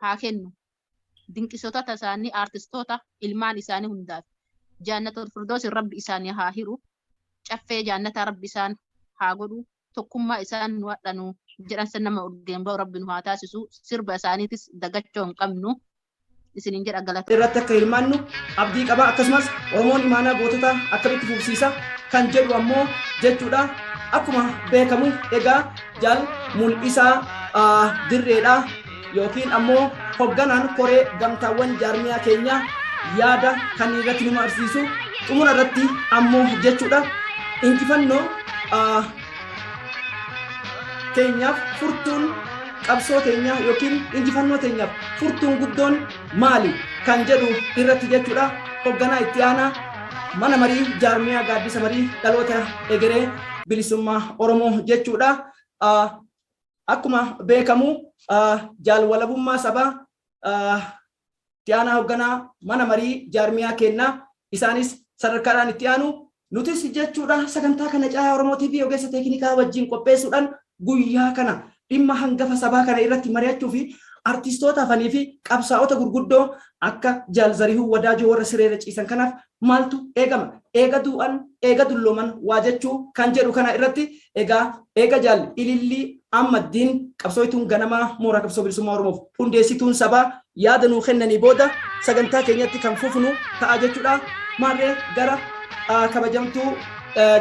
haa kennu. Dinqisotota isaanii aartistoota ilmaan isaanii hundaaf jaannatul firdoosin rabbi isaanii haa hiru caffee jaannataa rabbi isaan haa godhu tokkummaa isaan nu hadhanu jedhan san nama urgeen ba'u rabbi nu haa taasisu sirba isaaniitis dagachoo hin qabnu isiniin jedha galata. Irratti akka hirmaannu abdii qaba. Akkasumas Oromoon imaanaa gootota akkamitti fufsiisa kan jedhu ammoo jechuudha. Akkuma beekamu egaa Jaal Mul'isaa Dirreedha yookiin ammoo hogganaan koree gamtaawwan jaarmiyaa keenyaa yaada kan irratti nu marsiisu xumura irratti ammoo jechuudha. Injifannoo teenyaaf furtuun qabsoo teenyaa yookiin injifannoo teenyaaf furtuun guddoon maali kan jedhu irratti jechuudha. Hogganaa itti aanaa mana marii jaarmiyaa gaaddisa marii dhaloota egeree bilisummaa Oromoo jechuudha. Akkuma beekamu jaal walabummaa sabaa itti aanaa hogganaa mana marii jaarmiyaa keenyaa isaanis sadarkaadhaan itti aanu nutis jechuudha. Sagantaa kana Caayaa Oromoo TV ogeessa teeknikaa wajjin qopheessuudhaan guyyaa kana dhimma hangafa sabaa kana irratti mari'achuu fi artistoota hafanii fi qabsaa'ota gurguddoo akka Jaal Zarihuu Wadaajoo warra sireerra ciisan kanaaf maaltu eegama eega du'an eega dullooman waa jechuu kan jedhu kana irratti egaa eega Jaal Ilillii Ammaddiin qabsooytuun ganamaa mooraa qabsoo bilisummaa Oromoof hundeessituun sabaa yaada nuu kennanii booda sagantaa keenyatti kan fufnu ta'a jechuudha. Maarree gara kabajamtuu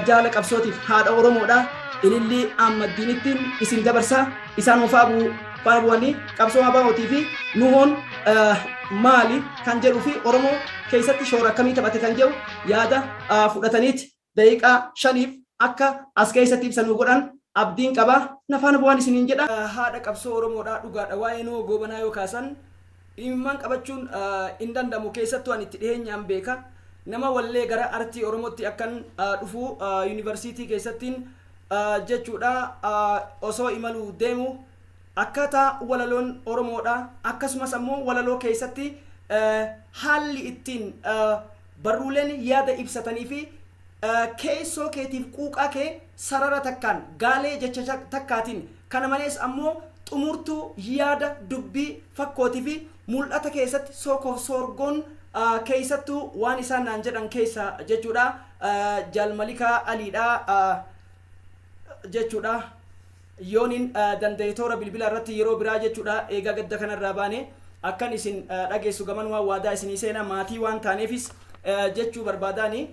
jaala qabsootiif haadha Oromoodha Ilillii Ammaddiinittiin isin dabarsa. Isaan hofaa faana bu'anii qabsoo ABOtii fi nuhoon maali kan jedhuu fi Oromoo keessatti shoora akkamii taphate kan jedhu yaada fudhataniiti daqiiqaa 5f akka as keessatti ibsa nuu godhan abdiin qaba. Na faana bu'aan isiniin jedha. Haadha qabsoo Oromoodha dhugaadha. Waa'ee Nuhoo Goobanaa yoo kaasan imimmaan qabachuun hin danda'amu. Keessattuu ani itti dhiheenyaan beeka. Nama wallee gara artii Oromootti akkan dhufu yuunivarsiitii keessattiin jechuudha osoo imaluu deemu akkaataa walaloon Oromoodha akkasumas ammoo walaloo keessatti haalli ittiin barruuleen yaada ibsatanii fi keessoo keetiif quuqaa kee sarara takkaan gaalee jecha takkaatiin kana malees ammoo xumurtuu yaada dubbii fakkootii fi mul'ata keessatti sookoof soorgoon keessattuu waan isaan naan jedhan keessa jechuudha Jaal Malikaa Aliidha jechuudha. Yooniin danda'e toora bilbilaa irratti yeroo biraa jechuudha eegaa gadda kanarraa baane akkan isin dhageessu gamanumaa waadaa isinii seena maatii waan taaneefis jechuu barbaadaani.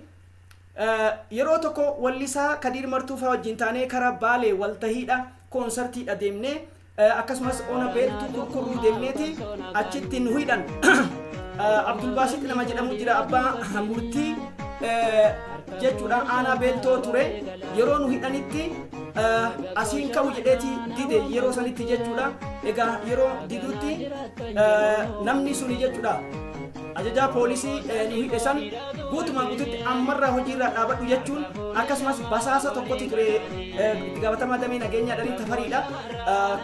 Yeroo tokko wallisaa Kadiir Martuu faa wajjin taanee karaa Baalee waltahiidha koonsartiidha deemnee akkasumas ona Beeltuu Kurkurruu deemneeti achitti nu hidhan. Abdulbaasiit nama jedhamu jira abbaa murtii jechuudha aanaa Beeltoo ture yeroo nu hidhanitti asiin ka'u jedheeti dide yeroo sanitti jechuudha. Egaa yeroo didutti namni suni jechuudha ajajaa poolisii nu hidhe san guutumaan guututti ammarraa hojiirraa dhaabadhu jechuun akkasumas basaasa tokkotti ture itti gaafatamaa damee nageenyaa dhanii tafariidha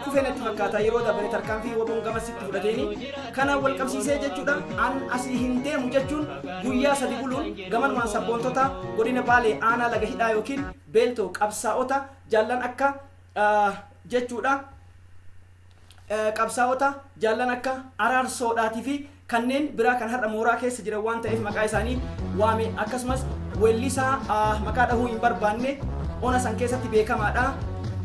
kufee natti fakkaata yeroo dabale tarkaanfii waboon gamasitti fudhateeni kana wal qabsiisee jechuudha an asii hin deemu jechuun guyyaa sadi buluun gamanumaan sabboontota godina Baalee aanaa Laga Hidhaa yookiin Beeltoo qabsaa'ota jaallan akka jechuudha qabsaa'ota jaallan akka Araarsoodhaatii fi Kanneen biraa kan har'a mooraa keessa jiran waan ta'eef maqaa isaanii waame. Akkasumas weellisaa maqaa dhahuu hin barbaanne ona san keessatti beekamaadha.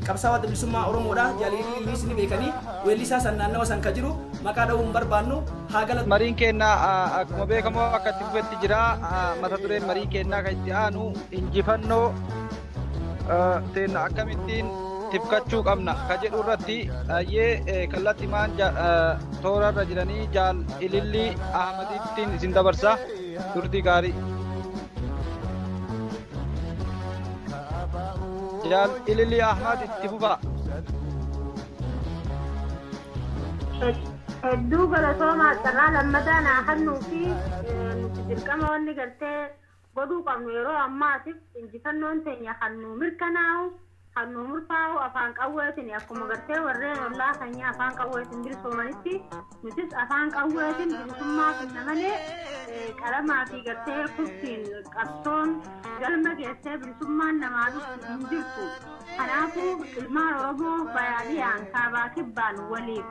Qabsaawaa Adda Bilisummaa Oromoodha. Jaalilliis ni beekanii. Weellisaa san naannawa san ka jiru maqaa dhahuu hin barbaannu. Haa galatu. Mariin keenna akkuma beekamu akka itti fufetti jira. Mata dureen marii keennaa kan itti aanu injifannoo teenna akkamittiin tifkachuu qabna ka jedhu irratti ayyee kallattimaan toora irra jiranii Jaal Ilillii Ahmadiittiin isin dabarsa. Turtii gaarii. Jaal Ilillii Ahmad itti fufaa. Hedduu galatoomaa carraa lammataa naa kennuu fi nuti dirqama wanni gartee godhuu qabnu yeroo ammaatiif injifannoon teenya kan nuu mirkanaa'u, kan nuu murtaa'u afaan qawweetiin. Akkuma gartee warreen ollaa keenya afaan qawweetiin bilisoomanitti, nutis afaan qawweetiin bilisummaa kenna malee qalamaa fi gartee kursiin qabsoon galma geessee bilisummaan namaa dhuftu hin jirtu. Kanaafuu ilmaan Oromoo bayaadhiyaan kaabaa kibbaan waliif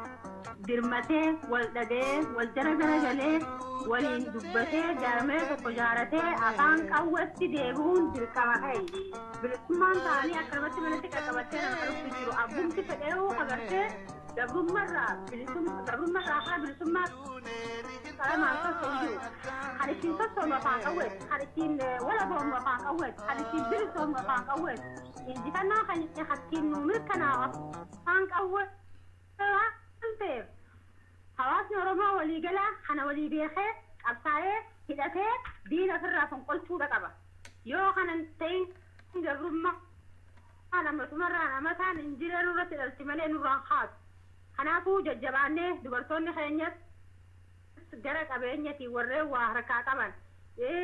dirmatee, wal dhaga'ee, wal jara garagalee, waliin dubbatee, jaarmee tokko jaaratee afaan qawweetti deebi'uun dirqama keenya. Bilisummaan ta'anii akkanumatti manatti qaqqabattee nama dhuftu jiru. Abbumti fedhee'uu agartee gabrummarraa bilisummaa, gabrummarraa haa bilisummaa qalamaan sosso'u jiru. Kan ittiin sossoonu afaan qawweeti. Kan ittiin walaboomnu afaan qawweeti. Kan ittiin bilisoomnu afaan qawweeti. Injifannoo keenya kan ittiin nu mirkanaa'u afaan qawwee waan ta'eef, hawaasni Oromoo waliigalaa kana walii beekee, qabsaa'ee, hidhatee diina ofirraa fonqolchuudha qaba. Yoo kana hin ta'in gabrummaa namatumarraan amataan hin jiree nurratti dhalti malee nurraan kaatu. Kanaafuu jajjabaannee dubartoonni keenyas gara qabeenyatiin warreen waa harkaa qaban,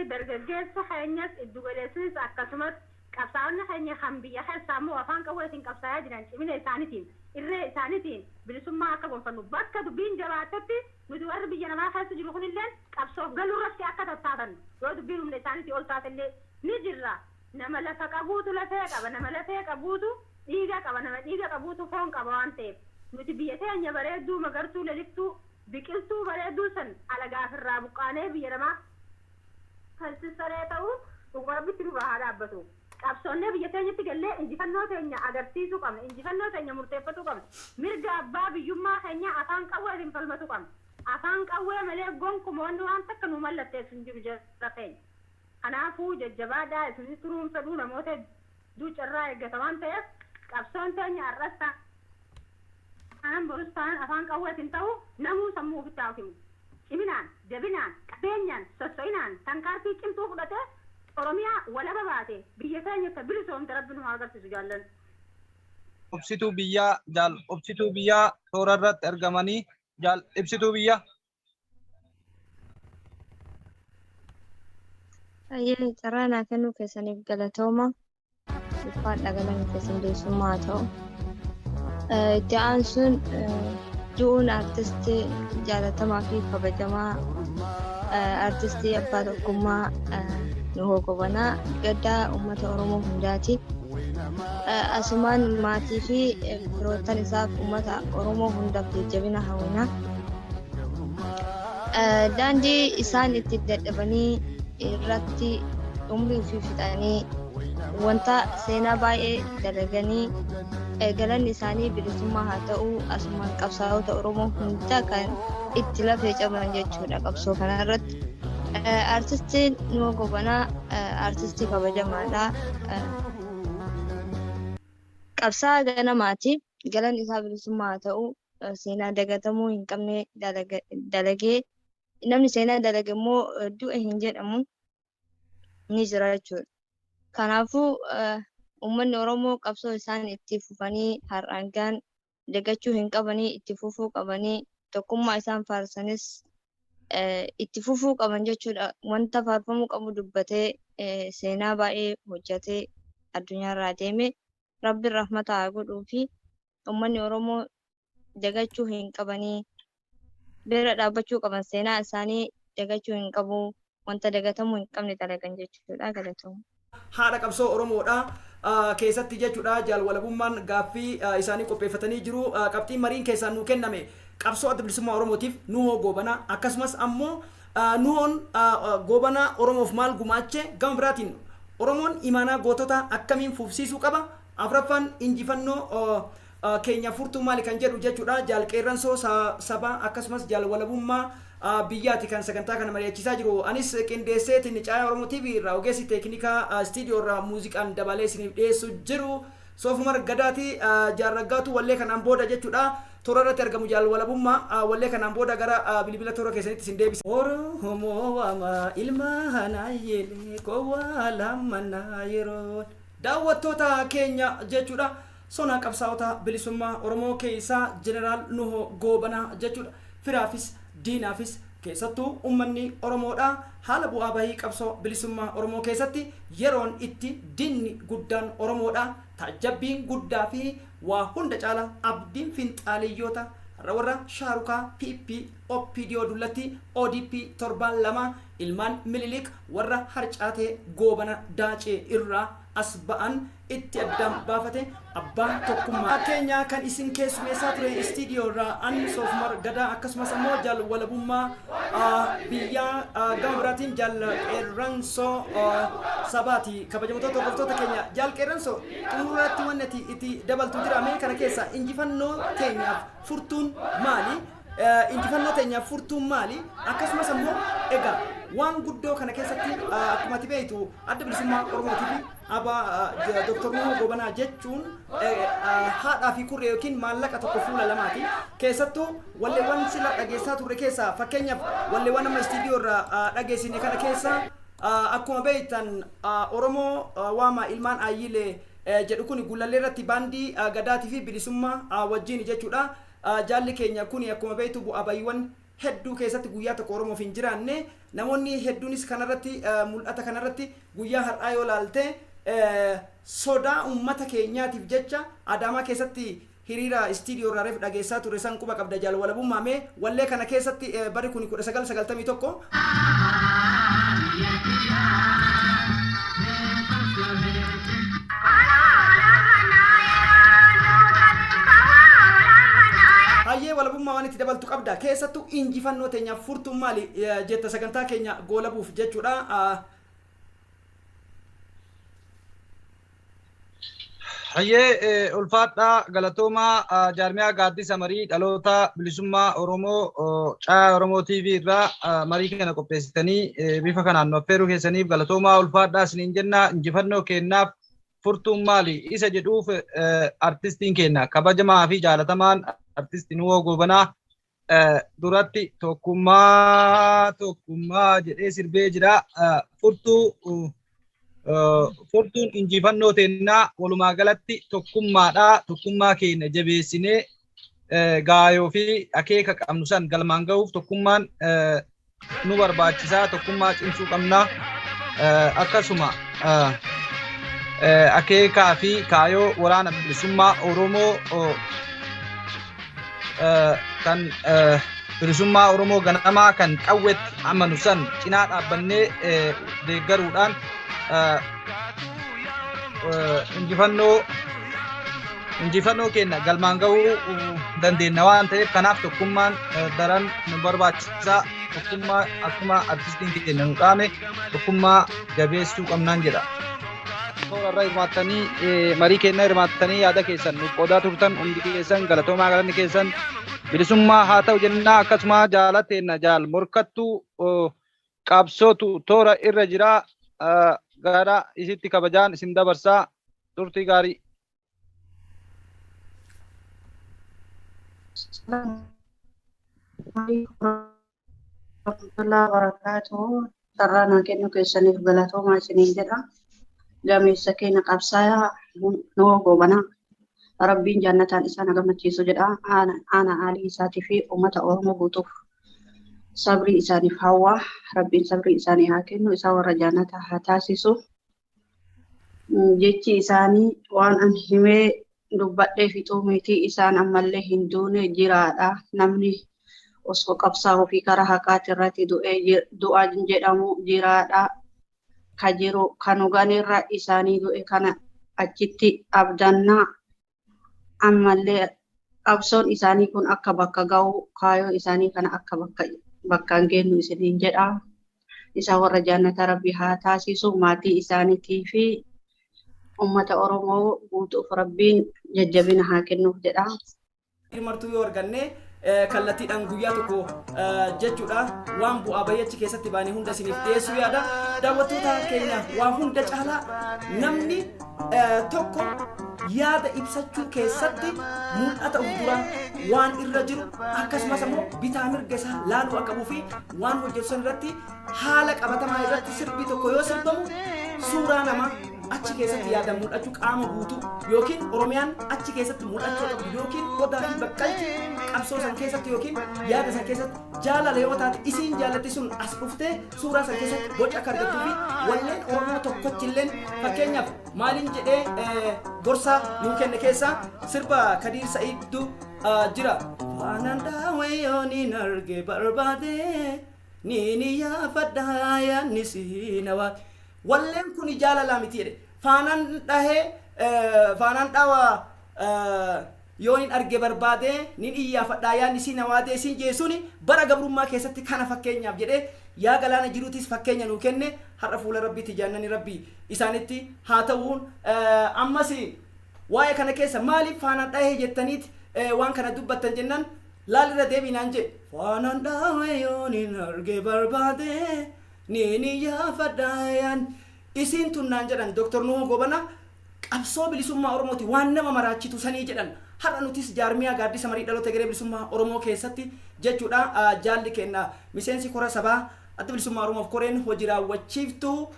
dargaggeessa keenyas iddugaleessinis, akkasumas qabsaa'onni keenya kan biyya keessaa immoo afaan qawweetiin qabsaa'aa jiran cimina isaaniitiin, irree isaaniitiin bilisummaa akka gonfannu, bakka dubbiin jabaattetti nuti warri biyya namaa keessa jiru kunillee qabsoof galuu irratti akka tattaafannu, yoo dubbiin humna isaaniitii ol taatellee ni jirra. Nama lafa qabuutu lafee qaba, nama lafee qabuutu dhiiga qaba, nama dhiiga qabuutu foon qaba waan ta'eef, nuti biyya teenya bareedduu, magartuu, leliftuu, biqiltuu bareedduu san alagaaf irraa buqqaanee biyya namaa keessi saree ta'uu dhuguma Rabbitti nurraa haa dhaabbatu. Qabsoonnee biyya teenyatti gallee injifannoo teenya agarsiisuu qabna. Injifannoo teenya murteeffatuu qabna. Mirga abbaa biyyummaa keenya afaan qawweetiin falmatuu qabna. Afaan qawwee malee gonkuma wanni waan takka nu mallatteessu hin jiru, jara keenya. Kanaafuu jajjabaadhaa. Isinis turuun fedhuu, namoota hedduu carraa eeggata waan ta'eef, qabsoon teenya har'as taanaan borus taanaan afaan qawweetiin ta'u namuu sammuu ofitti haa himu. Ciminaan, jabinaan, qabeenyaan, sosso'inaan, tankaarfii cimtuu fudhatee Oromiyaa walaba baate, biyya teenya ta bilisoomte Rabbi nu haa agarsiisu, jaallan. Ibsituu Biyyaa, Jaal Ibsituu Biyyaa toora irratti argamanii, Jaal Ibsituu Biyyaa. Baay'ee carraa naa kennuu keessaniif galatooma. Ulfaadha, galanni keessan bilisummaa haa ta'u. Itti aansuun du'uun artistii jaalatamaa fi kabajamaa, artistii abbaa tokkummaa Nuhoo Gobanaa gaddaa uummata Oromoo hundaati. Asumaan maatii fi firoottan isaaf, uummata Oromoo hundaaf jajjabina hawwina. Daandii isaan itti dadhabanii irratti umrii ofii fixanii wanta seenaa baay'ee dalaganii, galanni isaanii bilisummaa haa ta'u. Asumaan qabsaa'ota Oromoo hunda kan itti lafee caban jechuudha qabsoo kanarratti. Artistiin Nuhoo Gobanaa artistii kabajamaadha. Qabsaa'aa ganamaati. Galanni isaa bilisummaa haa ta'u. Seenaa dagatamuu hin qabne dalagee, namni seenaa dalage immoo du'e hin jedhamu, ni jira jechuudha. Kanaafuu uummanni Oromoo qabsoo isaan itti fufanii har'aan gahan dagachuu hin qabanii, itti fufuu qabanii, tokkummaa isaan faarsanis itti fufuu qaban jechuudha. Wanta faarfamuu qabu dubbatee, seenaa baay'ee hojjetee addunyaarraa deeme. Rabbiin rahmata haa godhuu fi uummanni Oromoo dagachuu hin qabanii, bira dhaabbachuu qaban, seenaa isaanii dagachuu hin qabu, wanta dagatamuu hin qabne dalagan jechuudha. Galatooma. Haadha qabsoo Oromoodha keessatti jechuudha, Jaal Walabummaan gaaffii isaanii qopheeffatanii jiru. Qabxiin mariin keessaan nuu kenname Qabsoo Adda Bilisummaa Oromootiif Nuhoo Goobanaa akkasumas ammoo Nuhoon Goobanaa Oromoof maal gumaache? Gama biraatiin Oromoon imaanaa goototaa akkamiin fufsiisuu qaba? Afraffaan injifannoo keenyaaf furtuun maali kan jedhu jechuudha. Jaal Qeerransoo Sabaa akkasumas Jaal Walabummaa Biyyaati kan sagantaa kana mari'achiisaa jiru. Anis qindeesseetiin Caayaa Oromoo TV irraa ogeessi teeknikaa istiidiyoo irraa muuziqaan dabalee isiniif dhiyeessu jiru. Soofumar Gadaati. Jaal Raggaatuu wallee kanaan booda jechuudha. Toora irratti argamu Jaal Walabummaa wallee kanaan booda gara bilbila toora keessanitti isin deebisa. Oromoo waamaa ilma hanaayelee kowwaa lammannaa yeroon. Daawwattoota keenya jechuudha. Sona qabsaa'ota bilisummaa Oromoo keessaa Jeneraal Nuhoo Goobanaa jechuudha. Firaafis diinaafis keessattuu ummanni Oromoodha haala bu'aa bahii qabsoo bilisummaa Oromoo keessatti yeroon itti diinni guddaan Oromoodha taajjabbiin guddaa fi waa hunda caala abdiin finxaaleyyoota har'a warra Shaarukaa PP OPDO dullatti ODP torbaan lamaa ilmaan Mililik warra harcaatee Goobana Daacee irraa as ba'an itti addaan baafate abbaa tokkummaa keenya kan isin keessumeessaa ture istiidiyoo irraa an Soofumar Gadaa akkasumas ammoo Jaal Walabummaa Biyyaa gama biraatiin Jaal Qeerransoo Sabaati. Kabajamtoota hordoftoota keenya, Jaal Qeerransoo, xumurratti wanni ati itti dabaltu jira? Mee kana keessa injifannoo teenyaaf furtuun maali? Injifannoo teenyaaf furtuun maali? Akkasumas ammoo egaa waan guddoo kana keessatti akkuma ati beektu Adda Bilisummaa Oromootii fi Abaa Dr. Nuhoo Goobanaa jechuun haadhaa fi kurree yookiin maallaqa tokko fuula lamaati. Keessattuu walleewwan sila dhageessaa turre keessaa, fakkeenyaaf walleewwan amma istiidiyoo irraa dhageessine kana keessaa, akkuma beektan Oromoo waama ilmaan Aayyilee jedhu kun Gullallee irratti baandii Gadaatii fi Bilisummaa wajjin jechuudha. Jaalli keenya kuni akkuma beektu bu'aa bayiiwwan hedduu keessatti guyyaa tokko Oromoof hin jiraanne. Namoonni hedduunis kanarratti mul'ata kanarratti guyyaa har'aa yoo laalte sodaa uummata keenyaatiif jecha Adaamaa keessatti hiriira istiidiyoo irraa reef dhageessaa turre san quba qabda, Jaal Walabummaa. Mee wallee kana keessatti barri kuni 1991. Hayyee Walabummaa, waan itti dabaltu qabda? Keessattuu injifannoo teenyaaf furtuun maali jetta sagantaa keenya goolabuuf jechuudha. Hayyee, ulfaadhaa, galatoomaa. Jaarmiyaa Gaaddisa Marii Dhaloota Bilisummaa Oromoo Caayaa Oromoo TV irraa marii kana qopheessitanii bifa kanaan nu affeeruu keessaniif galatoomaa, ulfaadhaa isiniin jenna. Injifannoo keenyaaf furtuun maali isa jedhuuf artistiin keenya kabajamaa fi jaalatamaan artistii Nuhoo Goobanaa duratti "Tokkummaa, tokkummaa" jedhee sirbee jira. Furtuun injifannoo teennaa walumaa galatti tokkummaadha. Tokkummaa keenya jabeessinee gaayoo fi akeeka qabnu san galmaan gahuuf tokkummaan nu barbaachisaa. Tokkummaa cimsuu qabna. Akkasuma akeekaa fi kaayoo Waraana Bilisummaa Oromoo kan bilisummaa Oromoo ganamaa kan qawwetti amanu san cinaa dhaabbannee deeggaruudhaan injifannoo keenya galmaan gahuu dandeenya waan ta'eef, kanaaf tokkummaan daran nu barbaachisaa. Tokkummaa akkuma artistiin keenya nu dhaame tokkummaa jabeessuu qabnaan jedha. Toora irra hirmaattanii, marii keenya hirmaattanii yaada keessan nuuf qoodaa turtan hundi keessan galatoomaa, galanni keessan bilisummaa haa ta'u jennaa. Akkasuma jaalatteenna jaal morkattuu qabsootu toora irra jira, gara isitti kabajaan isin dabarsaa. Turtii gaarii. Warahmatullahi wabarakatuh. Carraa naa kennuu keessaniif galatoomaa isiniin jedha. Gameessa keenya qabsaa'aa Nuhoo Goobanaa Rabbiin jannataan isaan haa gammachiisu jedha. Aana aalii isaatii fi uummata Oromoo guutuuf sabrii isaaniif hawwa. Rabbiin sabrii isaanii haa kennu. Isaan warra jannataa haa taasisu. Jechi isaanii waan an himee dubbadhee fixuu miti. Isaan ammallee hin duune, jiraadha. Namni osoo qabsaa'uu fi karaa haqaati irratti du'ee du'a jedhamu jiraadha. Ka jiru kanu ganirra isaanii du'e kana achitti abdannaa ammallee. Qabsoon isaanii kun akka bakka ga'u, kaayoo isaanii kana akka bakka bakkaan geennu isiniin jedha. Isa warra jannata Rabbi haa taasisu, maatii isaaniitii fi ummata Oromoo guutuuf Rabbiin jajjabina haa kennuuf jedha. Martuu yoo arganne kallattiidhaan guyyaa tokko jechuudha waan bu'aa bahii achi keessatti baane hunda isiniif dhiyeessuu yaada. Daawwattoota keenya, waa hunda caalaa namni tokko yaada ibsachuu keessatti mul'ata of dura waan irra jiru, akkasumas ammoo bitaa mirga isaa laaluu akka qabuu fi waan hojjetu san irratti haala qabatamaa irratti sirbi tokko yoo sirbamu suuraa namaa achi keessatti yaadan mul'achuu, qaama guutuu yookiin Oromiyaan achi keessatti mul'achuu qabdu, yookiin Odaa fi Bakkalchi qabsoo san keessatti yookiin yaada san keessatti jaalala yoo taate isiin jaalatti sun as dhuftee suuraa san keessatti boca akka argattuu fi walleen Oromoo tokkochilleen, fakkeenyaaf maaliin jedhee gorsa nuu kenne keessaa sirba Kadiir Sa'iiddu jira. Faanaan dhaawee niin arge barbaade niin yaafadhaa yaanni siinawaa. Walleen kun jaalalaa miti jedhe. Faanaan dhahee, faanaan dhawa yoo nin arge barbaade nin iyyaafadhaa yaanni siin hawaadee siin jee suni bara gabrummaa keessatti kana fakkeenyaaf jedhee yaa galaana jiruutis fakkeenya nuu kenne. Har'a fuula Rabbiitti jaannani Rabbii isaanitti haa ta'uun. Ammas waa'ee kana keessa maaliif faanaan dhahee jettaniit waan kana dubbattan jennan, laal irra deebiinaan jee. Faanaan dhahee yoo nin arge barbaade niin iyyaafadhaa yaan isiin tunnaan jedhan Dr. Nuhoo Goobana qabsoo bilisummaa Oromooti waan nama maraachitu sanii jedhan. Har'a nutis jaarmiyaa gaaddisa marii dhaloota egeree bilisummaa Oromoo keessatti jechuudha jaalli kenna miseensi kora sabaa Adda Bilisummaa Oromoof koreen hojii raawwachiiftuu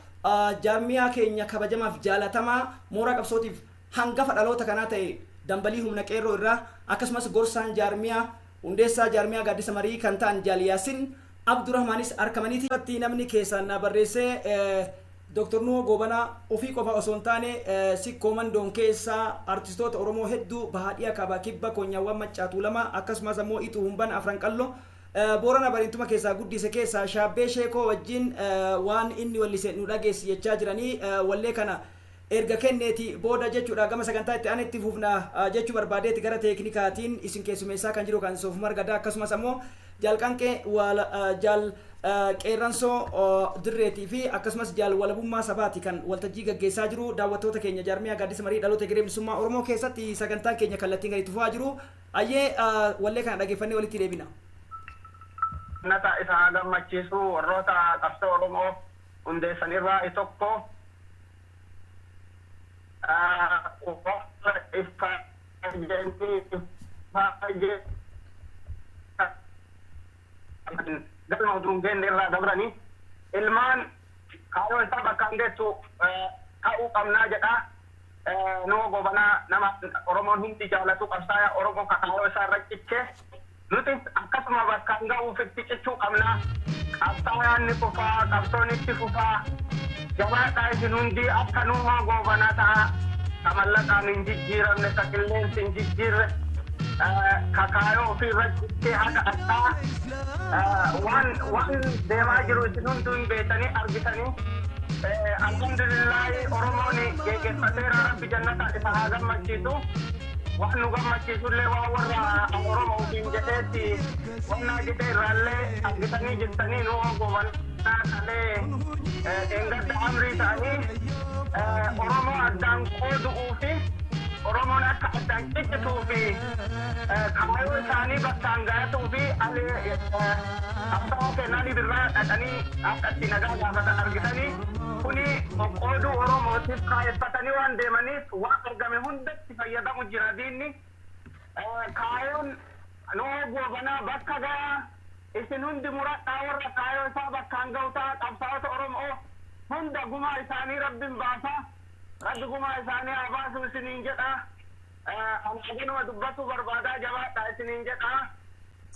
jaarmiyaa keenya kabajamaaf jaalatamaa mooraa qabsootiif hangafa dhaloota kanaa ta'e dambalii humna qeerroo irraa, akkasumas gorsaan jaarmiyaa hundeessaa jaarmiyaa gaaddisa marii kan ta'an Jaal Yaasin Abdurrahmaanis arkamaniiti. Irratti namni keessaan naa barreessee, Dr. Nuhoo Goobanaa ofii qofa osoo hin taane Sikkoo Mandoon keessaa artistoota Oromoo hedduu bahaa dhiya kaabaa kibba koonyaawwan Maccaa Tuulamaa, akkasumas ammoo Ituu Humban Afran Qalloo Boorana Bareentuma keessaa guddise keessaa Shaabbee Sheekoo wajjin waan inni wallise nu dhageessi jechaa jiranii. Wallee kana erga kenneeti booda jechuudha gama sagantaa itti aanetti fufna jechuu barbaadeeti. Gara teeknikaatiin isin keessumeessaa kan jiru kan Soofumar Gadaa, akkasumas ammoo Jaal Qanqee, Jaal Qeerransoo Dirreetii fi akkasumas Jaal Walabummaa Sabaati kan waltajjii gaggeessaa jiru. Daawwattoota keenya, jaarmiyaa gaaddisa marii dhaloota egeree bilisummaa Oromoo keessatti sagantaan keenya kallattiin gadi tufaa jiru. Ayyee, wallee kana dhageeffannee walitti deebina. Nata isa haa gammachiisu. Warroota qabsoo Oromoo hundeessan irraa tokko. Warra ifaajanii ifaajee galma utuu hin geenne irraa dabranii ilmaan kaayoo isaa bakkaan geessu ta'uu qabnaa jedha. Nuhoo Goobanaa nama Oromoon hundi jaalatu, qabsaayaa Oromoo ka kaayoo isaa irra ciche, nutis akkasuma bakkaan ga'uuf itti cichuu qabna. Qabsaayaan ni kufaa, qabsoon itti fufaa. Jabaadhaa, isin hundi akka Nuhoo Goobanaa ta'a. Ka mallaqaan hin jijjiiramne, ka qilleensi hin jijjiirre, ka kaayoo ofii irra cichee haga har'aa waan deemaa jiru isin hunduu hin beektanii argitanii. Alhamdulillahi, Oromoon geggeeffateera. Rabbi jannataan isa haa gammachiisu. Waan nu gammachiisullee waan warra Oromoo ofiin jedheetti wannaa jedhee irraallee argitanii jirtanii. Nuhoo Goobanaa kalee dheengadda amrii ta'anii Oromoo addaan qoodu'uu fi Oromoon akka addaan ciccituu fi kaayoo isaanii bakkaan gayatuu fi qabsaa'oo kennanii birraa dhaqanii akka itti nagaa gaafatan argitanii. Kuni qoqqooduu Oromootiif kaayeffatanii waan deemaniif waan argame hundatti fayyadamu jira diinni. Kaayoon Nuhoo Goobanaa bakka gayaa. Isin hundi muradhaa, warra kaayoo isaa bakkaan ga'u ta'a. Qabsaa'ota Oromoo hunda gumaa isaanii Rabbin baasa. Rabbi gumaa isaanii haa baasu isiniin jedha. Ani haganuma dubbachuu barbaadaa, jabaadhaa isiniin jedha.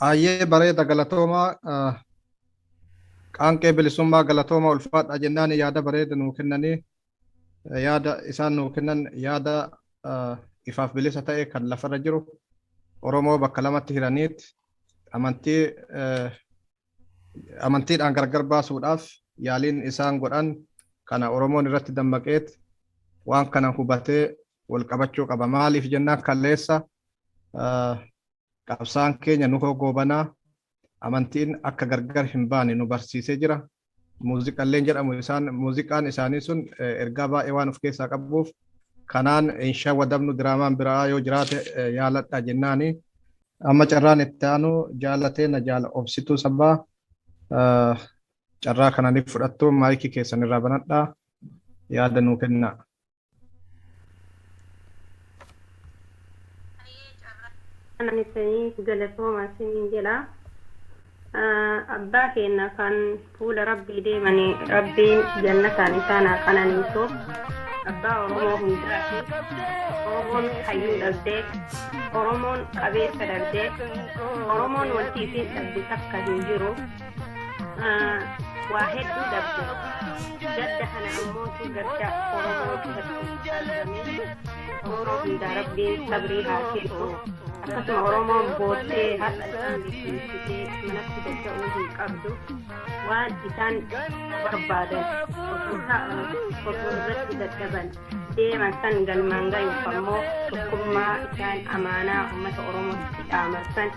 Ayyee, bareeda, galatoomaa. Qaanqee Bilisummaa, galatooma, ulfaadha jennaan. Yaada bareeda nuu kennanii, yaada isaan nuu kennan yaada ifaaf bilisa ta'e kan lafarra jiru. Oromoo bakka lamatti hiraniit amantii amantiidhaan gargar baasuudhaaf yaaliin isaan godhan kana Oromoon irratti dammaqeet waan kana hubatee wal qabachuu qaba. Maaliif jennaan, kaleessa Qabsaan keenya Nuhoo Goobanaa amantiin akka gargar hin baane nu barsiisee jira. Muuziqaalleen jedhamu isaan muuziqaan isaanii sun ergaa baay'ee waan of keessaa qabuuf kanaan hin shawwadamnu, diraamaan biraa yoo jiraate yaaladha jennaani. Amma carraan itti aanu jaalatee na jaala obsituu sabaa carraa kana ni fudhattu, maayikii keessan irraa banadhaa, yaada nuu kennaa. Kanan isanii galatooma isiniin jedha. Abbaa keenya kan fuula Rabbii deemanii Rabbiin jannataan isaan haa qananiisu. Abbaa Oromoo hundaati. Oromoon hayyuu dhabdee, Oromoon qabeessa dhabdee, Oromoon wanti isiin dhabde takka hin jiru. Waa hedduu dhabde. Gadda kana ammootu gadda Oromoo irratti argame. Oromoo hundaa Rabbiin sabrii haa kennu. Akkasuma Oromoon booddee har'a isaan liqimsitee manatti dadda'uu hin qabdu. Waan isaan barbaadan osoo ta'an osoo irratti dadhaban deeman san galmaan gayuuf ammoo tokkummaa isaan amaanaa uummata Oromootti dhaaman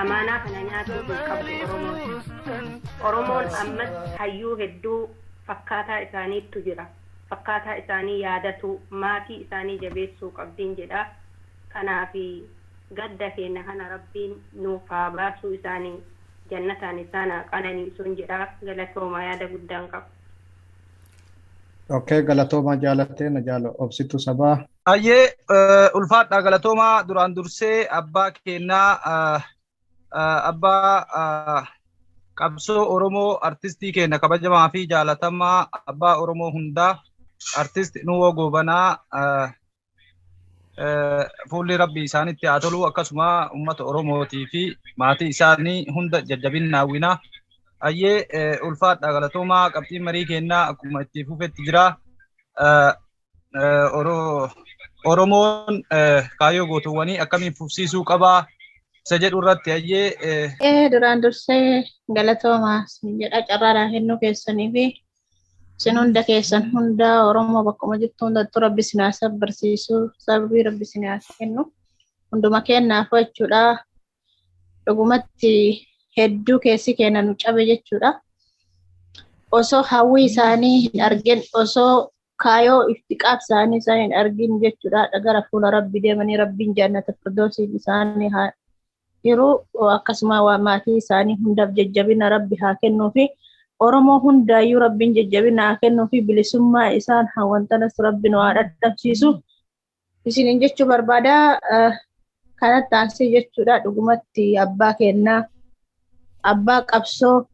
amaanaa kana nyaatuu hin qabdu Oromoon. Oromoon ammas hayyuu hedduu fakkaataa isaaniittu jira. Fakkaataa isaanii yaadatu, maatii isaanii jabeessuu qabdiin jedha. Kanaaf gadda keenya kana Rabbiin nuuf haa baasuu, isaanii jannataan isaan haa qananiisuun jedha. Galatoomaa, yaada guddaan qaba. Okay, galatoomaa jaalattee na jaala obsituu sabaa. Ayyee, ulfaadha, galatoomaa. Duraan dursee abbaa keenyaa, abbaa qabsoo Oromoo, artistii keenya kabajamaa fi jaalatamaa, abbaa Oromoo hundaa, artist Nuwoo Goobanaa, fuulli Rabbii isaanitti haa tolu. Akkasuma uummata Oromootii fi maatii isaanii hunda jajjabina hawwina. Ayyee, ulfaadha, galatoomaa. Qabxiin marii keenyaa akkuma itti fufetti jira. Oromoon kaayyoo gootuwwanii akkamiin fufsiisuu qabaa isa jedhu irratti, ayyee. Duraan dursee galatoomaa isin jedha carraadhaan kennuu keessanii fi isin hunda keessan hunda Oromoo bakkuma jirtu hundattuu Rabbi isin haa sabbarsiisu, sabbii Rabbi isin haa kennu hunduma kennaaf jechuudha. Dhugumatti hedduu keessi keenya nu cabe jechuudha. Osoo hawwii isaanii hin argin, osoo kaayoo iftiqaaf isaanii isaan hin argin jechuudha. Gara fuula Rabbi deemanii Rabbiin jannata firdoosiin isaanii haa jiru. Akkasuma waa maatii isaanii hundaaf jajjabina Rabbi haa kennuu fi Oromoo hundaayyuu Rabbiin jajjabina haa kennuu fi bilisummaa isaan hawwantanas Rabbi nu haa dhadhabsiisu. Isiniin jechuu barbaada. Kanatti aansee jechuudha, dhugumatti abbaa kennaa, abbaa qabsoo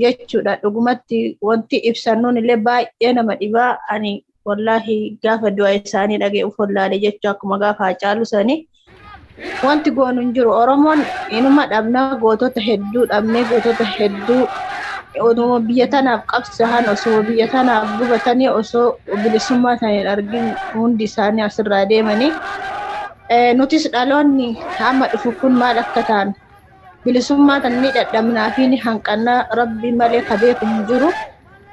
jechuudha, dhugumatti wanti ibsannuun illee baay'ee nama dhibaa. Ani wallaahi gaafa du'a isaanii dhagee uf wallaale jechuu, akkuma gaafa Haacaaluu sanii wanti goonu hin jiru. Oromoon inuma dhabnaa, gootota hedduu dhabnee, gootota hedduu osoo biyya tanaaf qabsahan, osoo biyya tanaaf gubatanii, osoo bilisummaa isaanii hin argin hundi isaanii asirraa deemanii. Nutis dhaloonni amma dhufu kun maal akka ta'an bilisummaa tan ni dhadhabnaa fi ni hanqannaa, Rabbi malee ka beeku hin jiru.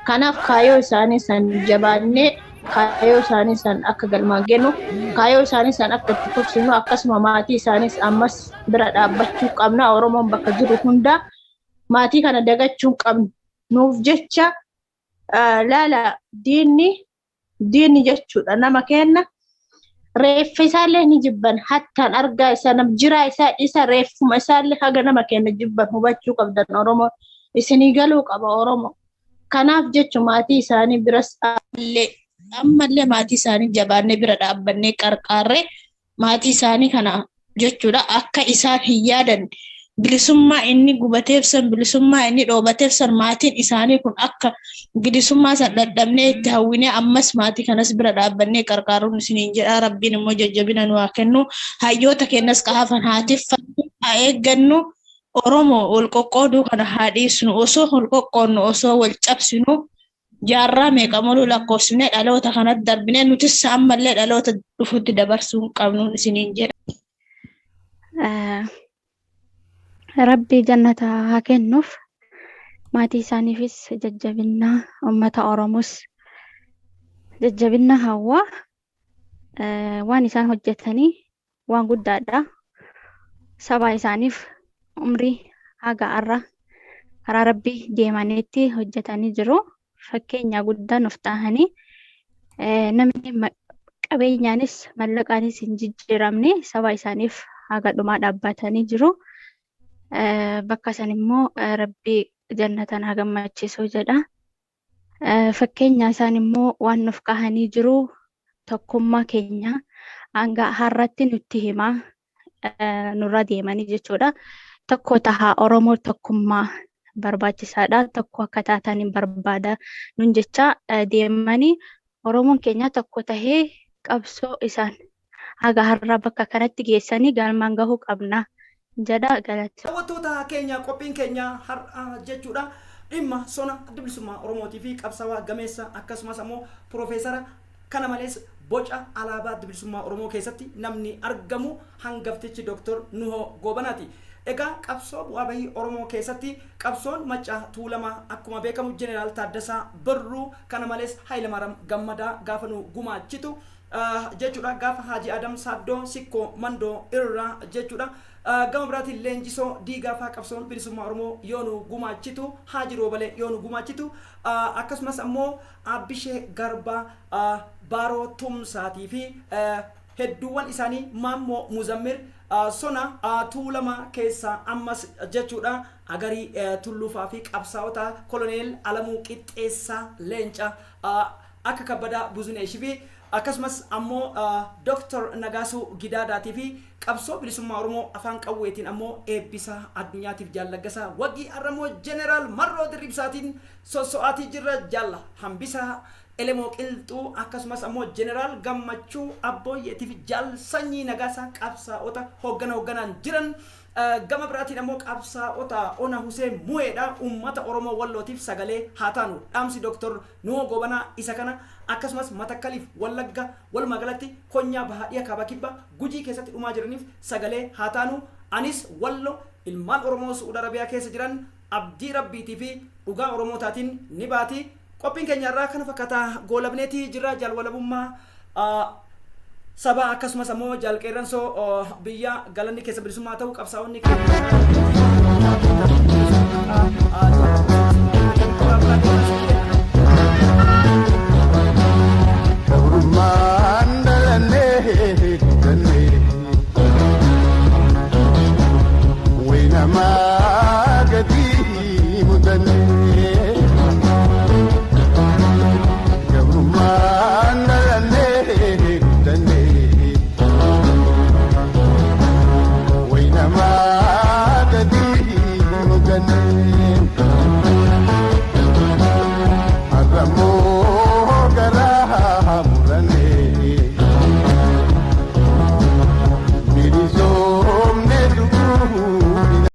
Kanaaf kaayyoo isaanii san jabaannee, kaayyoo isaanii san akka galmaan gennu, kaayyoo isaanii san akka itti fufsinu, akkasuma maatii isaaniis ammas bira dhaabbachuu qabna. Oromoon bakka jiru hunda maatii kana dagachuu hin qabnu. Nuuf jecha laala, diinni diinni jechuudha nama kenna. Reeffa isaallee ni jibban, hattaan argaa isaa nam jiraa isaa isa reeffuma isaallee haga nama kenna jibban hubachuu qabdan Oromoo, isinii galuu qaba Oromoo. Kanaaf jechu maatii isaanii biras ammallee maatii isaanii jabaannee bira dhaabbannee qarqaarree maatii isaanii kana jechuudha akka isaan hin yaadanne, bilisummaa inni gubateef san, bilisummaa inni dhoobateef san, maatiin isaanii kun akka bilisummaa san dhadhabnee itti hawwinee ammas maatii kanas bira dhaabbannee qarqaaruun isiniin jedha. Rabbiin immoo jajjabina nu haa kennu. Hayyoota keenyas ka hafan haa tiffannu, haa eeggannu. Oromoo wal qoqqooduu kana haa dhiisnu. Osoo wal qoqqoodnu, osoo wal cabsinu, jaarraa meeqa moluu lakkoofsifnee dhaloota kanatti darbinee nutis ammallee dhaloota dhufutti dabarsuu hin qabnu isiniin jedha. Rabbi jannata haa kennuuf, maatii isaaniifis jajjabinna, uummata Oromoos jajjabinna hawwaa. Waan isaan hojjetanii waan guddaadha. Saba isaaniif umrii haga har'a karaa rabbii deemaniitti hojjetanii jiru. Fakkeenya guddaa nuuf ta'anii namni qabeenyaanis mallaqaanis hin jijjiiramne saba isaaniif haga dhumaa dhaabbatanii jiru. Bakka san immoo rabbii jannatan haa gammachiisu jedha. Fakkeenya isaan immoo waan nuuf kahanii jiru tokkummaa keenya hanga har'atti nutti himaa nurra deemanii jechuudha. Tokko tahaa Oromoo tokkummaa barbaachisaadha. Tokko akka taatan hin barbaada nun jecha deemanii Oromoon keenya tokko tahee qabsoo isaan haga har'a bakka kanatti geessanii galmaan gahuu qabna jedha galata. Daawwattoota keenya, qophiin keenya har'a jechuudha dhimma sona Adda Bilisummaa Oromootii fi qabsaawaa gameessa akkasumas ammoo piroofeesara, kana malees boca alaabaa Adda Bilisummaa Oromoo keessatti namni argamu hangaftichi Dooktor Nuhoo Goobanaati. Egaa qabsoo bu'aa bahii Oromoo keessatti qabsoon Maccaa Tuulamaa akkuma beekamu Jeneraal Taaddasaa Birruu, kana malees Hayilamaariyaam Gammadaa gaafa nu gumaachitu jechuudha, gaafa Haaji Adam Saaddoo Sikkoo Mandoo irraa jechuudha. Gama biraatiin Leenjisoo Diigaa faa qabsoon bilisummaa Oromoo yoo nu gumaachitu, Haaji Roobalee yoo nu gumaachitu, akkasumas ammoo Abbishee Garbaa, Baaroo Tumsaatii fi hedduuwwan isaanii, Maammoo Muzammir, sona Tuulamaa keessaa ammas jechuudha Agarii Tulluufaa fi qabsaa'ota Koloneel Alamuu Qixxeessaa Leenca akka Kabbadaa Buzuneesh fi akkasumas ammoo Dr. Nagaasuu Gidaadaatii fi qabsoo bilisummaa Oromoo afaan qawweetiin ammoo Eebbisaa Addunyaatiif Jaallaggasaa Wagii, har'ammoo Jeneraal Marroo Dirribsaatiin sosso'aatii jirra, Jaalla Hambisaa Elemoo Qilxuu, akkasumas ammoo Jeneraal Gammachuu Abbooyyeetiif Jaal Sanyii Nagaasaa, qabsaa'ota hooggana hoogganaan jiran. Gama biraatiin ammoo qabsaa'ota Ona Huseen Muheedha. Uummata Oromoo Wallootiif sagalee haa taanu, dhaamsi Dr. Nuhoo Goobanaa isa kana. Akkasumas Matakkaliif Wallagga, walumaa galatti konyaa bahaa, dhiha, kaaba, kibba, Gujii keessatti dhumaa jiraniif sagalee haa taanu. Anis Wallo ilmaan Oromoo Su'uud Arabiyaa keessa jiran abdii rabbiitii fi dhugaa Oromootaatiin ni baati. Qophiin keenya irraa kana fakkaataa goolabneetii jirra. Jaalwalabummaa sabaa akkasumas ammoo jaalqeerransoo biyya, galanni keessa bilisummaa ta'u. Qabsaa'onni Gabrummaan dhalannee guddannee waynamaa gadi mudannee. Gabrummaan dhalannee guddannee waynamaa gadi mudannee. Har'ammoo garaa murannee.